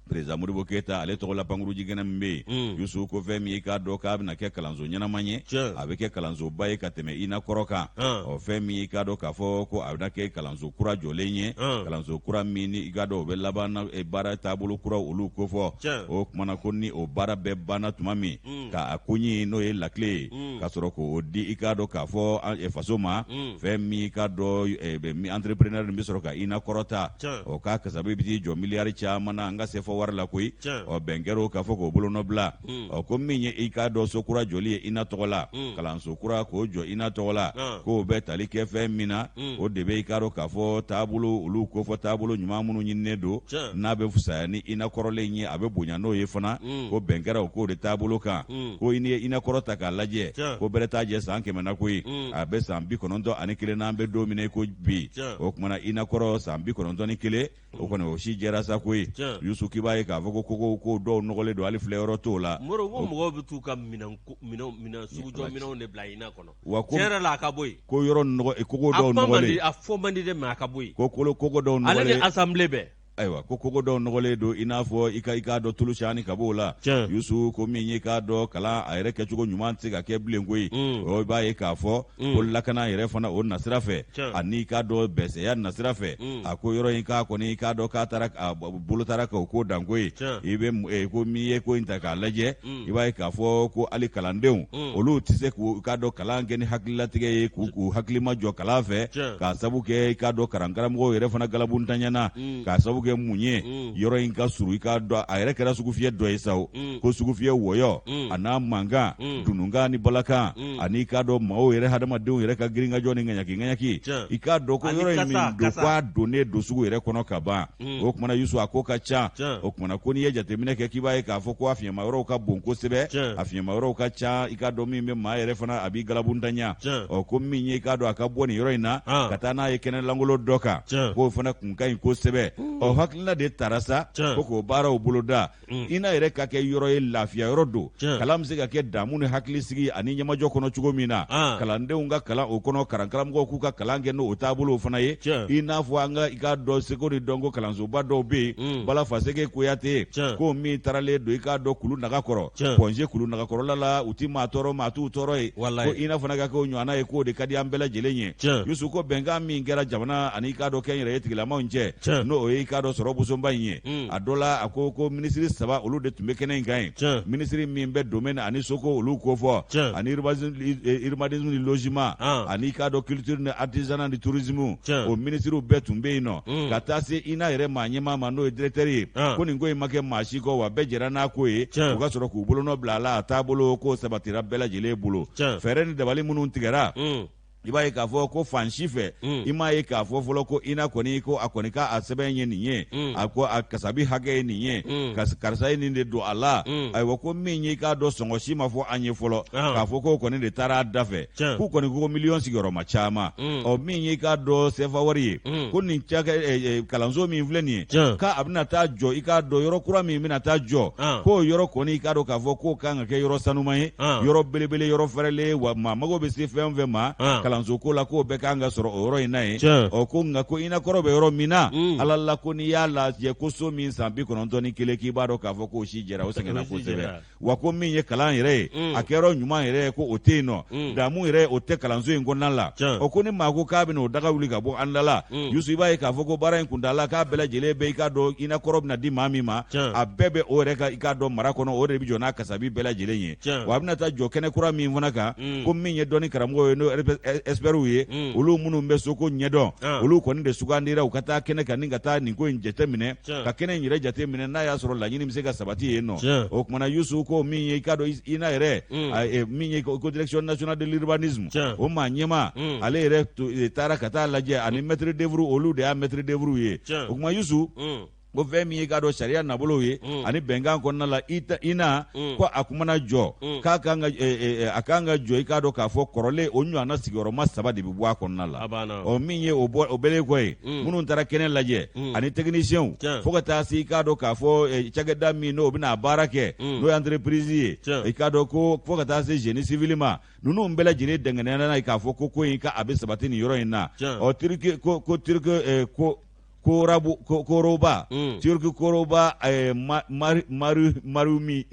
Président Modibo Keyita ale tɔgɔ la pankurujigi kɛnɛ min bɛ yen, Yusu, ko fɛn min i k'a dɔn k'a bɛna kɛ kalanso ɲɛnama ye, a bɛ kɛ kalansoba ye ka tɛmɛ INA kɔrɔ kan. Ɔ fɛn min i k'a dɔn k'a fɔ ko a bɛna kɛ kalanso kura jɔlen ye, kalanso kura min ni i k'a dɔn o bɛ laban eh, baara taabolo kura olu kofɔ. O tuma na ko ni o baara bɛɛ banna tuma min, ka a koɲi n'o ye lakile ye, ka sɔrɔ k'o di i k'a dɔn k'a fɔ eh, faso ma. Fɛn min i k'a dɔn eh, entrepreneur nin bɛ sɔrɔ ka INA kɔrɔ ta, ɔ k'a kasabi bɛ t'i jɔ miliyari caman na an ka sefa wari la koyi. Ɔ bɛn kɛra o k'a fɔ k'o bolonɔ bila. Ɔ ko min ye i k'a dɔn so kura jɔli ye INA tɔgɔ la, kalanso kura k'o jɔ INA tɔgɔ la, k'o bɛ tali kɛ fɛn min na, o de bɛ i k'a dɔn k'a fɔ taabolo olu kofɔ, taabolo ɲuman minnu ɲininen don n'a bɛ fisaya ni INA kɔrɔlen ye, a bɛ bonya n'o ye fana. Ko bɛn kɛra o k'o de taabolo kan. Ko n'i ye INA kɔrɔ ta k'a lajɛ, ko bɛrɛ t'a jɛ san 100 na koyi, a bɛ san 91 na an bɛ don min na i ko bi. O tuma na INA kɔrɔ san 91, o kɔni o si jɛra sa koyi. Yusu, k'i b'a ye k'a fɔ ko kogo ko dɔw nɔgɔlen don, hali filɛ yɔrɔ t'o la. Moro, ko mɔgɔw bɛ t'u ka minɛn sugujɔ minɛnw de bila INA kɔnɔ. Wa ko tiɲɛ yɛrɛ la, a ka bɔ yen. Ko yɔrɔ nɔgɔ, kogo dɔw nɔgɔlen. A fɔ man di dɛ, mais a ka bɔ yen. Ko kolo kogo dɔw nɔgɔlen. Ale ni assemblée bɛɛ. Ayiwa, ko kogo dɔw nɔgɔlen don, i n'a fɔ i k'a dɔn tulu sani ka b'o la. Yusu, ko min ye k'a dɔn kalan a yɛrɛ kɛcogo ɲuman tɛ se ka kɛ bilen koyi. O i b'a ye k'a fɔ ko lakana yɛrɛ fana o nasira fɛ, ani i k'a dɔn bɛsɛya nasira fɛ, a ko yɔrɔ in k'a kɔni i k'a dɔn k'a taara a bolo taara k'o ko dan koyi. I bɛ ko min ye ko in ta k'a lajɛ, i b'a ye k'a fɔ ko hali kalandenw olu tɛ se k'u k'a dɔn kalan kɛ ni hakililatigɛ ye, k'u hakili majɔ kalan fɛ, k'a sabu kɛ i k'a dɔn karankaramɔgɔw yɛrɛ fana galabu ntanyana, k'a sabu kɛ mun ye, yɔrɔ in ka surun, i k'a dɔn a yɛrɛ kɛra sugufiyɛ dɔ ye sa o, ko sugufiyɛ wɔyɔ a n'a mankan, dununkan ni balakan, ani i k'a dɔn maaw yɛrɛ hadamadenw yɛrɛ ka girinkajɔ ni ŋaɲaki ŋaɲaki, i k'a dɔn ko yɔrɔ in min don, k'a donnen don sugu yɛrɛ kɔnɔ ka ban. O kumana Yusu, a ko ka ca. O kumana ko n'i ye jateminɛ kɛ, k'i b'a ye k'a fɔ ko a fiɲɛma yɔrɔw ka bon kosɛbɛ, a fiɲɛma yɔrɔw ka ca, i k'a dɔn min bɛ maa yɛrɛ fana a b'i galabu ntanya. Ɔ ko min ye i k'a dɔn a ka bɔ nin yɔrɔ in na ka taa n'a ye kɛnɛ lankolon dɔ kan, k'o fana kun ka ɲi kosɛbɛ. Ɔ hakilina de tara sa ko k'o baaraw boloda, INA yɛrɛ ka kɛ yɔrɔ ye, lafiya yɔrɔ don, kalan bɛ se ka kɛ damu ni hakilisigi ani ɲɛmajɔ kɔnɔ cogo min na, kalandenw ka kalan o kɔnɔ, karankaramɔgɔw k'u ka kalan kɛ n'o taabolo fana ye, i n'a fɔ an ka i k'a dɔn seko ni dɔnko kalansoba dɔw bɛ yen. Bala Faseke Kuyate ko min taaralen don i k'a dɔn kulu naga kɔrɔ, Point G kulu naga kɔrɔla la, u ti maa tɔɔrɔ, maa t'u tɔɔrɔ ye, ko INA fana ka kɛ o ɲɔgɔnna ye, k'o de ka di an bɛɛ lajɛlen ye. Yusu, ko bɛnkan min kɛra jamana ani i k'a dɔn kɛnyɛrɛye tigilamaw cɛ, n'o ye i k'a dɔn sɔrɔ bosonba in ye, a dɔ la a ko ko minisiri saba olu de tun bɛ kɛnɛ in kan yen, minisiri min bɛ domaine ani soko olu kofɔ, ani urbanisme ni logement, ani i k'a dɔn culture ni artisanat ni tourisme, o minisiriw bɛɛ tun bɛ yen nɔ, ka taa se INA yɛrɛ maa ɲɛmaa ma, n'o ye directeur ye. Ko nin ko in ma kɛ maa si kɔ, wa bɛɛ jɛra n'a ko ye, u ka sɔrɔ k'u bolonɔ bila a la, a taabolo k'o sabatira bɛɛ lajɛlen bolo. Fɛɛrɛ ni dabali minnu tigɛra, i b'a ye k'a fɔ ko fan si fɛ i m'a ye k'a fɔ fɔlɔ ko INA kɔni ko a kɔni ka a sɛbɛn ye nin ye, a ko a kasabi hakɛ ye nin ye, karisa ye nin de don a la. Ayiwa, ko min ye i k'a dɔn sɔngɔ si ma fɔ an ye fɔlɔ k'a fɔ k'o kɔni de taara a da fɛ, k'u kɔni ko miliyɔn sigiyɔrɔma caman. Ɔ min ye i k'a dɔn sefa wari ye, ko nin cakɛ kalanso min filɛ nin ye, k'a bɛna taa jɔ i k'a dɔn yɔrɔ kura min bɛna taa jɔ, k'o yɔrɔ kɔni i k'a dɔn k'a fɔ k'o kan ka kɛ yɔrɔ sanuman ye, yɔrɔ belebele, yɔrɔ fɛrɛlen, wa maa mago bɛ se fɛn o fɛn ma kalanso ko la, k'o bɛɛ kan ka sɔrɔ o yɔrɔ in na yen. Ɔ ko nka ko INA kɔrɔ bɛ yɔrɔ min na, Ala la, ko n'i y'a lajɛ ko so min san 91, k'i b'a dɔn k'a fɔ k'o si jɛra, o sɛgɛnna kosɛbɛ. Wa ko min ye kalan yɛrɛ ye, a kɛyɔrɔ ɲuman yɛrɛ ye, ko o tɛ yen nɔ, damu yɛrɛ o tɛ kalanso in kɔnɔna la. Ɔ ko ni maa ko k'a bɛna o daga wuli ka bɔ an da la, Yusu, i b'a ye k'a fɔ ko baara in kuntaala k'a bɛɛ lajɛlen bɛ i k'a dɔn INA kɔrɔ bɛna di maa min ma, a bɛɛ bɛ o yɛrɛ ka i k'a dɔn mara kɔnɔ, o de bɛ jɔ n'a kasabi bɛɛ lajɛlen ye. Wa a bɛna taa jɔ kɛnɛ kura min fana kan, ko min ye dɔnni karamɔgɔw ye, n'o experts ye, olu minnu bɛ soko ɲɛdɔn, olu kɔni de sugandira u ka taa kɛnɛ kan ni ka taa nin ko in jateminɛ, ka kɛnɛ in yɛrɛ jateminɛ n'a y'a sɔrɔ laɲini bɛ se ka sabati yen nɔ. O kumana Yusu, ko min ye i k'a dɔn INA yɛrɛ, min ye ko direction nationale de l'urbanisme, o maa ɲɛmaa, ale yɛrɛ taara ka taa lajɛ ani maître d'œuvre, olu de y'a maître d'œuvre ye. O kuma Yusu, Ko fɛn min ye k'a dɔn sariya nabolow ye ani bɛnkan kɔnɔna la INA ko a kun mana jɔ k'a kan ka a kan ka jɔ i k'a dɔn k'a fɔ kɔrɔlen o ɲɔgɔnna sigiyɔrɔma saba de bɛ bɔ a kɔnɔna la ɔ min ye o o bɛlen kɔ ye minnu taara kɛnɛ lajɛ ani tɛkinisiyɛnw fo ka taa se i k'a dɔn k'a fɔ cakɛda min n'o bɛna a baara kɛ n'o ye entreprise ye i k'a dɔn ko fo ka taa se génie civil ma ninnu bɛɛ lajɛlen dɛngɛnɛyara n'a ye k'a fɔ ko ko in ka a bɛ sabati nin yɔrɔ in na ɔ turiki ko ko turiki ko korabu koroba turiki koroba marumi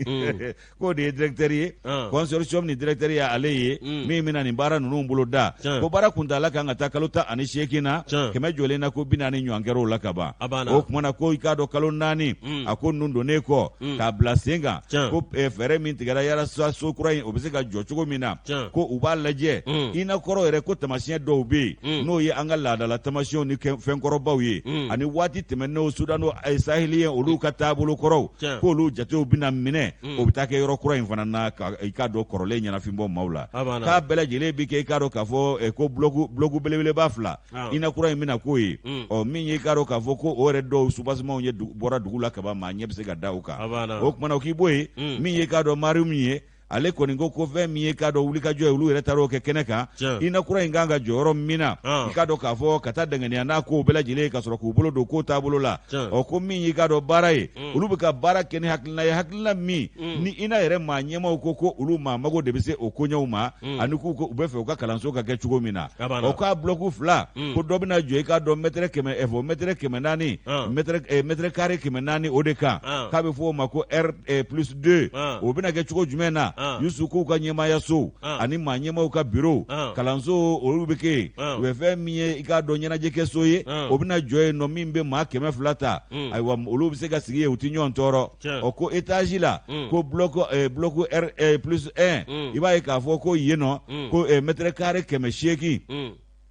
k'o de ye directeur ye consortium ni directeur ye ale ye min bɛna nin baara ninnu bolo da ko baara kuntaala kan ka taa kalo 18 na kɛmɛ jɔlen na ko 40 ɲɔgɔn kɛra o la ka ban o tuma na ko i k'a dɔn kalo 4 a ko ninnu donnen kɔ k'a bila sen kan ko fɛɛrɛ min tigɛra yalasa so kura in o bɛ se ka jɔ cogo min na ko u b'a lajɛ INA kɔrɔ yɛrɛ ko tamasiyɛn dɔw bɛ yen n'o ye an ka laadala tamasiyɛnw ni fɛnkɔrɔbaw ye ani waati tɛmɛnenw sudano sahiliyɛn olu ka taabolo kɔrɔw k'olu jatew bɛna minɛ o bɛ taa kɛ yɔrɔ kura in fana na i k'a dɔn kɔrɔlen ɲɛnafin bɔ maaw la k'a bɛɛ lajɛlen bɛ kɛ i k'a dɔn k'a fɔ ko bloc belebeleba fila INA kura in bɛna k'o ye ɔ min ye i k'a dɔn k'a fɔ ko o yɛrɛ dɔw subasemanw ye bɔra dugu la kaban maa ɲɛ bɛ se ka da o kan o tuma na o k'i bɔ yen min ye i k'a dɔn Mariam ye ale kɔni ko ko fɛn min ye k'a dɔn wulikajɔ ye olu yɛrɛ taara o kɛ kɛnɛ kan INA kura in kan ka jɔ yɔrɔ min na i k'a dɔn k'a fɔ ka taa dɛngɛniya n'a kow bɛɛ lajɛlen ye ka sɔrɔ k'u bolo don ko taabolo la ɔ ko min y'i k'a dɔn baara ye olu bɛ ka baara kɛ ni hakilina ye hakilina min ni INA yɛrɛ maa ɲɛmaaw ko ko olu maa mago de bɛ se o koɲɛw ma ani k'u u bɛ fɛ u ka kalanso ka kɛ cogo min na ɔ k'a bulɔku fila ko dɔ bɛna jɔ i k'a dɔn mɛtɛrɛ kɛmɛ fɔ mɛtɛrɛ 400 mɛtɛrɛ kare 400 o de kan k'a bɛ fɔ o ma ko R plus 2 o bɛna kɛ cogo jumɛn na Yusu k'u ka ɲɛmaayaso ani maa ɲɛmaaw ka biro kalanso olu bɛ kɛ yen u bɛ fɛn min ye i k'a dɔn ɲɛnajɛkɛso ye o bɛna jɔ yen nɔ min bɛ maa 200 ta ayiwa olu bɛ se ka sigi yen u tɛ ɲɔgɔn tɔɔrɔ ɔ ko étage la ko bloc bloc R plus 1 i b'a ye k'a fɔ ko yen nɔ ko mètre carré 800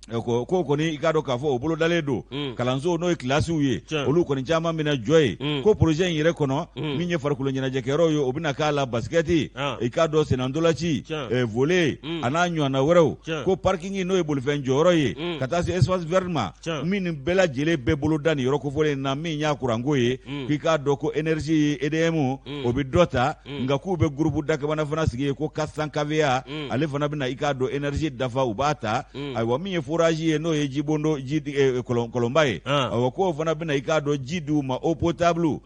ko ko kɔni i k'a dɔn k'a fɔ o bolodalen don kalanso n'o ye kilasiw ye olu kɔni caman bɛna jɔ yen ko projet in yɛrɛ kɔnɔ min ye farikolo ɲɛnajɛkɛyɔrɔw ye o bɛna k'a la basikɛti i k'a dɔn sennantolaci volley a n'a ɲɔgɔnna wɛrɛw ko parking n'o ye bolifɛn jɔyɔrɔ ye ka taa se espace vert ma min nin bɛɛ lajɛlen bɛ boloda nin yɔrɔ kofɔlen in na min y'a kuranko ye k'i k'a dɔn ko énergie EDM o bɛ dɔ ta nka k'u bɛ groupe dakabana fana sigi yen ko 400 kVA ale fana bɛna i k'a dɔn énergie dafa u b'a ta ayiwa min ye forage ye n'o ye jibondo ji kɔlɔnba ye ayiwa k'o fana bɛna i k'a dɔn ji d'u ma eau potable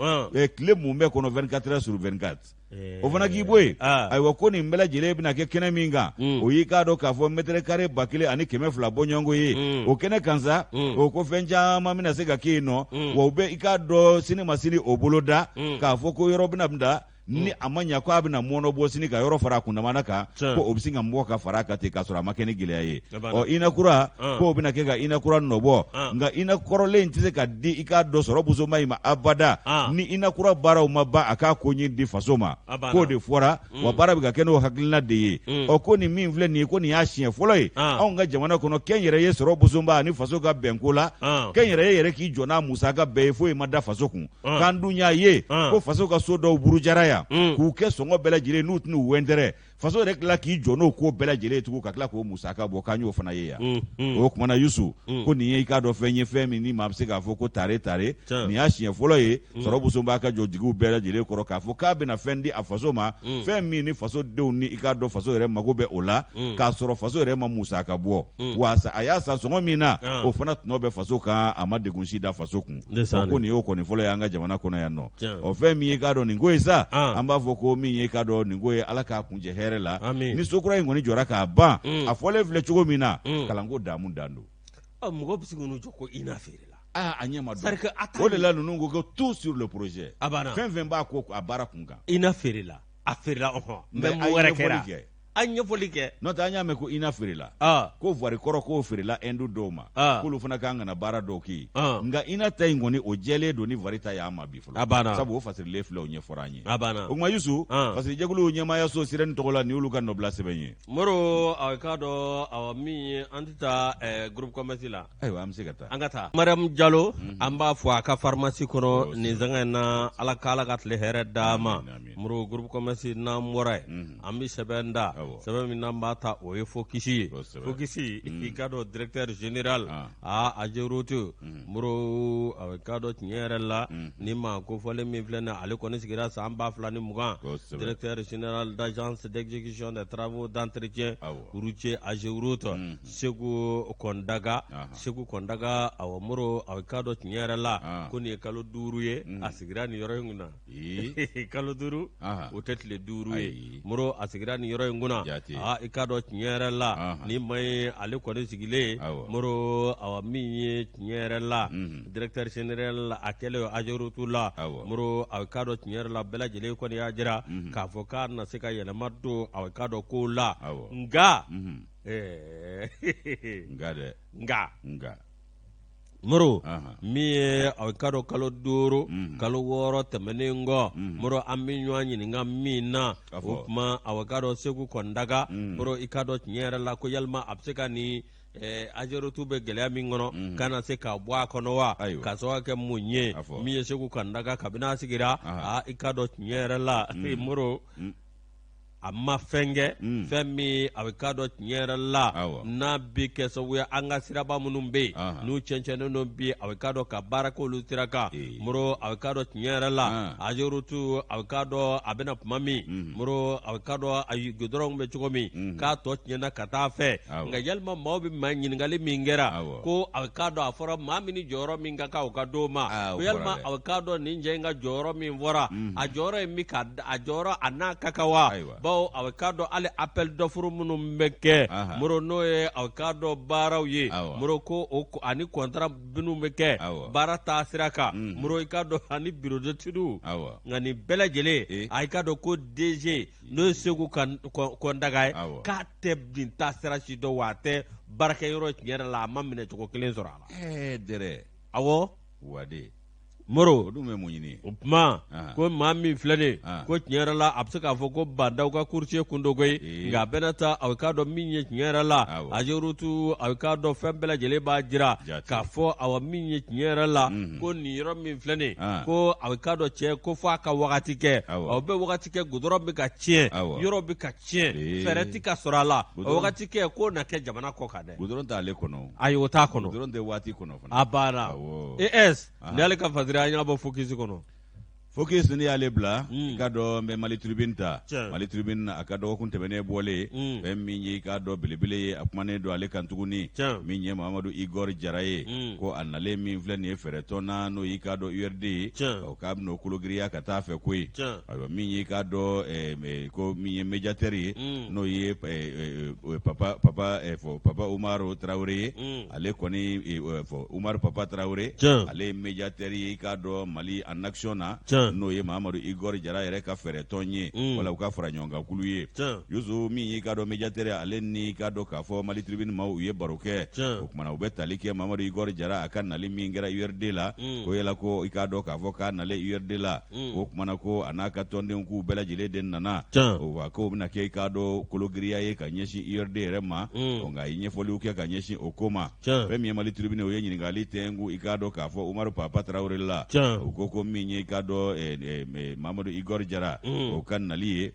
tile mumɛ kɔnɔ 24 heures sur 24 o fana k'i bɔ yen ayiwa ko nin bɛɛ lajɛlen bɛna kɛ kɛnɛ min kan o y'i k'a dɔn k'a fɔ mètre carré 1200 bɔɲɔgɔnko ye o kɛnɛ kan sa o ko fɛn caman bɛna se ka kɛ yen nɔ wa u bɛ i k'a dɔn sini ma sini o boloda k'a fɔ ko yɔrɔ bɛna da ni a ma ɲa ko a bɛna mɔnɔ bɔ sini ka yɔrɔ fara a kundamana kan ko o bɛ sin ka mɔgɔ ka fara a kan ten k'a sɔrɔ a ma kɛ ni gɛlɛya ye ɔ INA kura k'o bɛna kɛ ka INA kura nɔbɔ nka INA kɔrɔlen tɛ se ka di i k'a dɔn sɔrɔ bosonba in ma abada ni INA kura baaraw ma ban a k'a ko ɲin di faso ma k'o de fɔra wa baara bɛ ka kɛ n'o hakilina de ye ɔ ko nin min filɛ nin ye ko nin y'a siɲɛ fɔlɔ ye anw ka jamana kɔnɔ kɛnyɛrɛye sɔrɔ bosonba ani faso ka bɛnko la kɛnyɛrɛye yɛrɛ k'i jɔ n'a musaka bɛɛ ye foyi ma da faso kun k'an dun y'a ye ko faso ka so dɔw burujara yan k'u kɛ sɔngɔ bɛɛ lajɛlen n'u tɛn'u wɛntɛrɛ faso yɛrɛ tila k'i jɔ n'o ko bɛɛ lajɛlen tugun ka tila k'o musaka bɔ k'an y'o fana ye yan o tuma na Yusu ko nin ye i k'a dɔn fɛn ye fɛn min ni maa bɛ se k'a fɔ ko tare tare nin y'a siɲɛ fɔlɔ ye sɔrɔ bosonba ka jɔ jigiw bɛɛ lajɛlen kɔrɔ k'a fɔ k'a bɛna fɛn di a faso ma fɛn min ni fasodenw ni i k'a dɔn faso yɛrɛ mago bɛ o la k'a sɔrɔ faso yɛrɛ ma musaka bɔ wa a y'a san sɔngɔ min na o fana tɔnɔ bɛ faso kan a ma degun si da faso kun ko nin y'o kɔni fɔlɔ ye an ka jamana kɔnɔ yan nɔ ɔ fɛn min ye k'a dɔn nin ko ye sa an b'a fɔ ko min ye k'a dɔn nin ko ye ala k'a kuncɛ hɛrɛ la ni so kura in kɔni jɔra k'a ban a fɔlen filɛ cogo min na kalanko damu dan don mɔgɔ bɛ se k'u jɔ ko INA feerela a ɲɛ ma dɔn o de la ninnu ko ko tout sur le projet fɛn fɛn b'a ko a baara kun kan INA feerela a feerela ɔhɔn mais mun wɛrɛ kɛra a ɲɛfɔli kɛ n'o tɛ an y'a mɛn ko INA feerela ko voirie kɔrɔ k'o feerela Inde dɔw ma k'olu fana kan ka na baara dɔw kɛ yen nka INA ta in kɔni o jɛlen don ni voirie ta y'an ma bi fɔlɔ a banna sabu o fasirilen filɛ o ɲɛfɔra an ye a banna o tuma Yusu fasirijɛkulu ɲɛmaayaso SIRENE tɔgɔ la nin y'olu ka nɔbila sɛbɛn ye Moro a k'a dɔn awa min ye an tɛ taa groupe commerce la ayiwa an bɛ se ka taa an ka taa Mariam Jalo an b'a fo a ka pharmacie kɔnɔ nin sanga in na ala ka ala ka tile hɛrɛ d'a ma Moro groupe commerce n'an bɔra yen an bɛ sɛbɛn da Sɛbɛn min n'an b'a ta, o ye Focus ye. Focus, i k'a dɔn, directeur général aa Ageroute, Moro, a k'a dɔn tiɲɛ yɛrɛ la, ni maa kofɔlen min filɛ nin, ale kɔni sigira san 2020, directeur général d'agence d'exécution des travaux d'entretien routier Ageroute, Segu Kɔndaga. Segu Kɔndaga, awɔ Moro, a k'a dɔn tiɲɛ yɛrɛ la ko nin ye kalo 5 ye a sigira nin yɔrɔ in kunna. Kalo 5, o tɛ tile 5 ye. Moro, a sigira nin yɔrɔ in kunna. Aa, i k'a dɔn tiɲɛ yɛrɛ la, nin maa ye, ale kɔni sigilen, Moro, awa, min ye tiɲɛ yɛrɛ la directeur général a kɛlen Ageroute la, Moro, a k'a dɔn tiɲɛ yɛrɛ la, bɛɛ lajɛlen kɔni y'a jira k'a fɔ k'a na se ka yɛlɛma don, a k'a dɔn kow la. Nka nka dɛ, nka nka Moro, min ye a k'a dɔn kalo 5, kalo 6 tɛmɛnen kɔ, Moro, an bɛ ɲɔgɔn ɲininka min na, o tuma, a k'a dɔn Segu Kɔndaga, Moro, i k'a dɔn tiɲɛ yɛrɛ la ko yalima a bɛ se ka nin Ageroute bɛ gɛlɛya min kɔnɔ, ka na se k'a bɔ a kɔnɔ wa? Ka sababu kɛ mun ye? Min ye Segu Kɔndaga, kabini a sigira, aa, i k'a dɔn tiɲɛ yɛrɛ la, Moro, a ma fɛn kɛ, fɛn min a bɛ k'a dɔn tiɲɛ yɛrɛ la n'a bɛ kɛ sababu ye an ka siraba minnu bɛ yen n'u cɛncɛnnen don bi, a bɛ k'a dɔn ka baara kɛ olu sira kan. Moro, a bɛ k'a dɔn tiɲɛ yɛrɛ la, Ageroute, a bɛ k'a dɔn a bɛna tuma min, Moro, a bɛ k'a dɔn a gudɔrɔnw bɛ cogo min k'a tɔ tiɲɛna ka taa fɛ. Nka yalima maaw bɛ maa ɲininkali min kɛra ko a bɛ k'a dɔn a fɔra maa min ni jɔyɔrɔ min ka kan o ka d'o ma, ko yalima a bɛ k'a dɔn nin cɛ in ka jɔyɔrɔ min fɔra, a jɔyɔrɔ in bɛ ka a jɔyɔrɔ a n'a ka kan wa? Bawo a bɛ k'a dɔn hali appel d'offre minnu bɛ kɛ, Moro, n'o ye a bɛ k'a dɔn baaraw ye, Moro, ko o ani contrat minnu bɛ kɛ baara taa sira kan, Moro, i k'a dɔn ani bureau d'études. Nka nin bɛɛ lajɛlen, a i k'a dɔn ko DG, n'o ye Segu Kɔndaga ye, k'a tɛ nin taa sira si dɔn, wa a tɛ baarakɛyɔrɔ tiɲɛ yɛrɛ la, a ma minɛ cogo kelen sɔrɔ a la. Dɛrɛ. Awɔ. Wade. Moro, o dun bɛ mun ɲini? O tuma ko maa min filɛ nin, ko tiɲɛ yɛrɛ la a bɛ se k'a fɔ ko Bah N'Daw ka coursier kun don koyi. Nka a bɛna ta, a k'a dɔn min ye tiɲɛ yɛrɛ la, Ageroute, a k'a dɔn fɛn bɛɛ lajɛlen b'a jira k'a fɔ, awa, min ye tiɲɛ yɛrɛ la, ko nin yɔrɔ min filɛ nin, ko a k'a dɔn cɛ ko fo a ka wagati kɛ, o bɛ wagati kɛ, gudɔrɔn bɛ ka tiɲɛ, yɔrɔ bɛ ka tiɲɛ, fɛɛrɛ tɛ ka sɔrɔ a la, o wagati kɛ k'o na kɛ jamana kɔ kan dɛ. Gudɔrɔn t'ale kɔnɔ. Ayi, o t'a kɔnɔ. Gudɔrɔn tɛ waati kɔnɔ fana. A banna. AS ni ale ka fasiri, an y'a bɔ Focus kɔnɔ. Focus, n'i y'ale bila, i k'a dɔn n bɛ Mali Tribune ta. Mali Tribune, a ka dɔgɔkun tɛmɛnen bɔlen, fɛn min ye i k'a dɔn belebele ye, a kumanen don ale kan tuguni, min ye Mamadu Igor Jara ye, ko a nalen min filɛ nin ye fɛɛrɛtɔn na, n'o y'i k'a dɔn URD ye, k'a bɛn'o kologiriya ka taa fɛ koyi. Ayiwa, min y'i k'a dɔn ko min ye médiateur ye, n'o ye papa papa fɔ papa Umaru Tarawele ye, ale kɔni fɔ Umaru Papa Tarawele, ale ye médiateur ye i k'a dɔn Mali en action na, n'o ye Mamadu Igor Jara yɛrɛ ka fɛɛrɛtɔn ye, wala u ka fara ɲɔgɔnkankulu ye. Yusu, min y'i k'a dɔn médiateur, ale ni k'a dɔn k'a fɔ Mali Tribune maaw, u ye baro kɛ. O kumana u bɛ tali kɛ Mamadu Igor Jara a ka nali min kɛra URD la, ko yala ko i k'a dɔn k'a fɔ k'a nalen URD la, o kumana ko a n'a ka tɔndenw k'u bɛɛ lajɛlen de nana, wa k'o bɛna kɛ i k'a dɔn kologiriya ye ka ɲɛsin URD yɛrɛ ma. Nka a ye ɲɛfɔliw kɛ ka ɲɛsin o ko ma. Fɛn min ye Mali Tribune, o ye ɲininkali tɛnku i k'a dɔn k'a fɔ Umaru Papa Tarawele la. O ko min ye i k'a dɔn Mamadu Igor Jara o ka nali ye,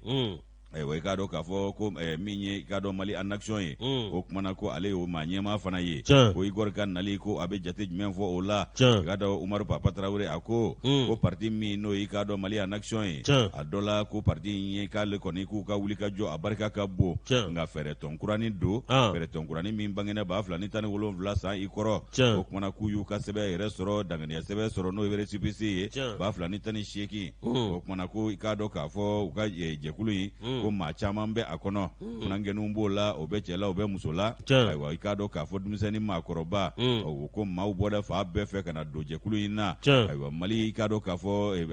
ayiwa, i k'a dɔn k'a fɔ ko min ye i k'a dɔn Mali en action ye, o kumana ko ale y'o maa ɲɛmaa fana ye, ko Igor ka nali, ko a bɛ jate jumɛn fɔ o la? I k'a dɔn Umaru Papa Tarawele, a ko ko parti min n'o y'i k'a dɔn Mali en action ye, a dɔ la ko parti in ye k'ale kɔni k'u ka wulikajɔ a barika ka bon, nka fɛɛrɛtɔn kuranin don, fɛɛrɛtɔn kuranin min bangena 2017 san i kɔrɔ. O kumana k'u y'u ka sɛbɛn yɛrɛ sɔrɔ, danganiya sɛbɛn sɔrɔ, n'o ye récépissé ye, 2018. O kumana ko i k'a dɔn k'a fɔ u ka jɛkulu in, ko maa caman bɛ a kɔnɔ, funankɛninw b'o la, o bɛ cɛ la, o bɛ muso la. Ayiwa, i k'a dɔn k'a fɔ denmisɛnnin, maakɔrɔba, o ko maaw bɔra fan bɛɛ fɛ ka na don jɛkulu in na. Ayiwa, Mali, i k'a dɔn k'a fɔ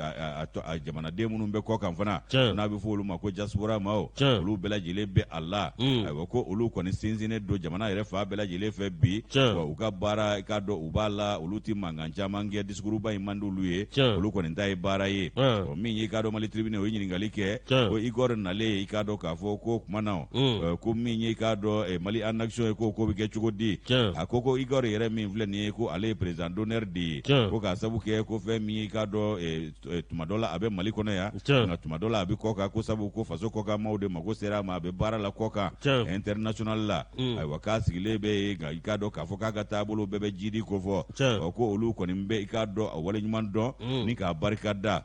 a jamanaden minnu bɛ kɔkan fana, n'a bɛ fɔ olu ma ko diaspora maaw, olu bɛɛ lajɛlen bɛ a la. Ayiwa, ko olu kɔni sinsinnen don jamana yɛrɛ fan bɛɛ lajɛlen fɛ bi, wa u ka baara, i k'a dɔn u b'a la, olu tɛ mankan caman kɛ, discours ba in man d'olu ye, olu kɔni ta ye baara ye. Ɔ, min y'i k'a dɔn Mali Tribune, o ye ɲininkali kɛ ko Igor nalen ye i k'a dɔn k'a fɔ ko kuma na ko min ye i k'a dɔn Mali en action ye ko ko bɛ kɛ cogo di a ko ko Igor yɛrɛ min filɛ nin ye ko ale ye président d'honneur de ye ko k'a sabu kɛ ko fɛn min ye i k'a dɔn tuma dɔ la a bɛ Mali kɔnɔ yan nka tuma dɔ la a bɛ kɔkan ko sabu ko faso kɔkan maaw de mago sera a ma a bɛ baara la kɔkan international la ayiwa k'a sigilen bɛ yen nka i k'a dɔn k'a fɔ k'a ka taabolo bɛɛ bɛ jidi kofɔ ɔ ko olu kɔni bɛ i k'a dɔn a waleɲuman dɔn ni k'a barika da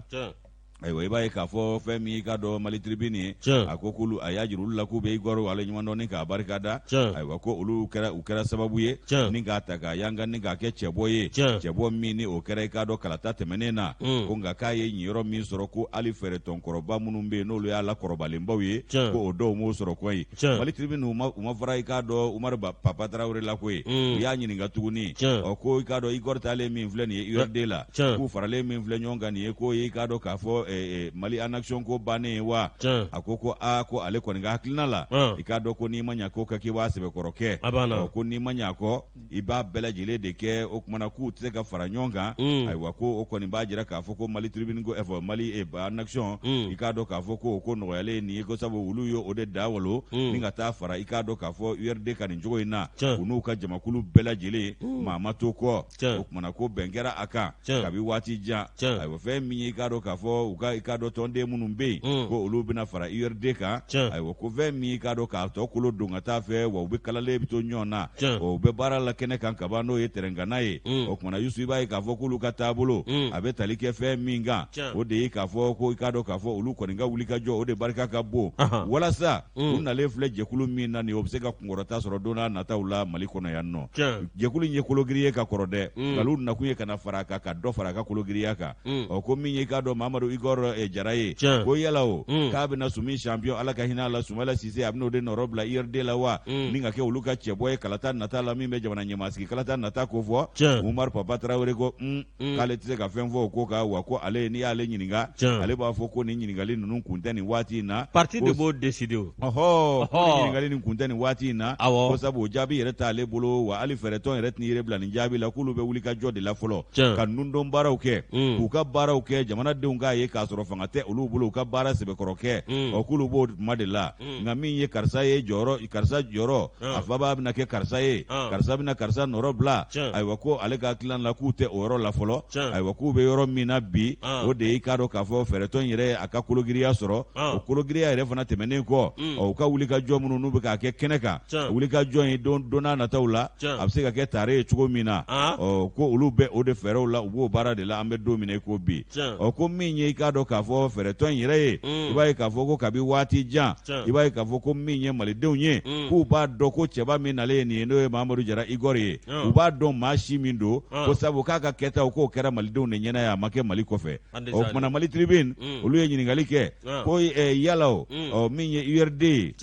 ayiwa i b'a ye k'a fɔ fɛn min i k'a dɔn Mali Tribune ye a ko k'olu a y'a jira olu la k'u bɛ Igor waleɲuman dɔn ni k'a barika da ayiwa ko olu kɛra u kɛra sababu ye ni k'a ta k'a yanga ni k'a kɛ cɛbɔ ye cɛbɔ min ni o kɛra i k'a dɔn kalata tɛmɛnen na ko nka k'a ye ɲiyɔrɔ min sɔrɔ ko hali fɛɛrɛtɔnkɔrɔba minnu bɛ yen n'olu y'a la kɔrɔbalenbaw ye ko o dɔw m'o sɔrɔ koyi Mali Tribune u ma fara i k'a dɔn Umaru Papa Tarawele la koyi u y'a ɲininka tuguni ɔ ko i k'a dɔn Igor taalen min filɛ nin ye URD la k'u faralen min filɛ ɲɔgɔn kan nin ye k'o ye i k'a dɔn k'a fɔ Mali en action ko bannen ye wa a ko ko aa ko ale kɔni ka hakilina la i k'a dɔn ko n'i ma ɲa ko kɛ k'i b'a sɛbɛkɔrɔ kɛ ko n'i ma ɲa kɔ i b'a bɛɛ lajɛlen de kɛ o tuma na k'u tɛ se ka fara ɲɔgɔn kan ayiwa ko o kɔni b'a jira k'a fɔ ko Mali Tribune ko fɔ Mali en action i k'a dɔn k'a fɔ ko o ko nɔgɔyalen ye nin ye ko sabu olu ye o de da walo ni ka taa fara i k'a dɔn k'a fɔ URD kan nin cogo in na u n'u ka jamakulu bɛɛ lajɛlen maa ma to kɔ o tuma na ko bɛn kɛra a kan kabi waati jan ayiwa fɛn min ye i k'a dɔn k'a fɔ u ka i k'a dɔn tɔnden minnu bɛ yen ko olu bɛna fara URD kan ayiwa ko fɛn min i k'a dɔn k'a tɔ kolo don ka taa fɛ wa u bɛ kalalen bɛ to ɲɔgɔn na u bɛ baara la kɛnɛ kan kaban n'o ye tɛrɛngana ye o tuma na Yusu i b'a ye k'a fɔ k'olu ka taabolo a bɛ tali kɛ fɛn min kan o de ye k'a fɔ ko i k'a dɔn k'a fɔ olu kɔni ka wulikajɔ o de barika ka bon walasa u nalen filɛ jɛkulu min na nin o bɛ se ka kunkɔrɔta sɔrɔ don n'a nataw la Mali kɔnɔ yan nɔ jɛkulu in ye kologiri ye ka kɔrɔ dɛ nka olu nakun ye ka na fara a kan ka dɔ fara a ka kologiriya kan ɔ ko min ye i k'a dɔn Mamadu Igor Jara ye ko yala o k'a bɛna Sumi champion Ala ka hinɛ a la Sumayila Sise a bɛna o de nɔrɔ bila URD la wa ni ka kɛ olu ka cɛbɔ ye kalata nata la min bɛ jamana ɲɛmaasigi kalata nata kofɔ Umaru Papa Tarawele ko k'ale tɛ se ka fɛn fɔ o ko kan wa ko ale n'i y'ale ɲininka ale b'a fɔ ko nin ɲininkali ninnu kun tɛ nin waati in na parti de b'o décider o ɔhɔ ko nin ɲininkali nin kun tɛ nin waati in na ko sabu o jaabi yɛrɛ t'ale bolo wa hali fɛɛrɛtɔn yɛrɛ tɛna yɛrɛ bila nin jaabi la k'olu bɛ wulikajɔ de la fɔlɔ ka nundon baaraw kɛ k'u ka baaraw kɛ jamanadenw k'a ye k'a sɔrɔ fanga tɛ olu bolo u ka baara sɛbɛkɔrɔ kɛ ɔ k'olu b'o kuma de la nka min ye karisa ye jɔyɔrɔ karisa jɔyɔrɔ a fa b'a bɛna kɛ karisa ye karisa bɛna karisa nɔrɔ bila ayiwa ko ale ka hakilina la k'u tɛ o yɔrɔ la fɔlɔ ayiwa k'u bɛ yɔrɔ min na bi o de ye i k'a dɔn k'a fɔ fɛɛrɛtɔn yɛrɛ a ka kologiriya sɔrɔ o kologiriya yɛrɛ fana tɛmɛnen kɔ ɔ u ka wulikajɔ minnu n'u bɛ k'a kɛ kɛnɛ kan wulikajɔ in don don n'a nataw la a bɛ se ka kɛ tare ye cogo min na ɔ ko olu bɛ o de fɛɛrɛw la u b'o baara de la an bɛ don min na i ko bi ɔ ko min ye i k'a dɔn k'a fɔ fɛɛrɛtɔn in yɛrɛ ye i b'a ye k'a fɔ ko kabi waati jan i b'a ye k'a fɔ ko min ye malidenw ye k'u b'a dɔn ko cɛba min nalen ye nin ye n'o ye Mamadu Jara Igor ye u b'a dɔn maa si min don ko sabu k'a ka kɛtaw k'o kɛra malidenw de ɲɛna ye a ma kɛ Mali kɔfɛ o tuma na Mali Tribune olu ye ɲininkali kɛ ko yala o ɔ min ye URD ye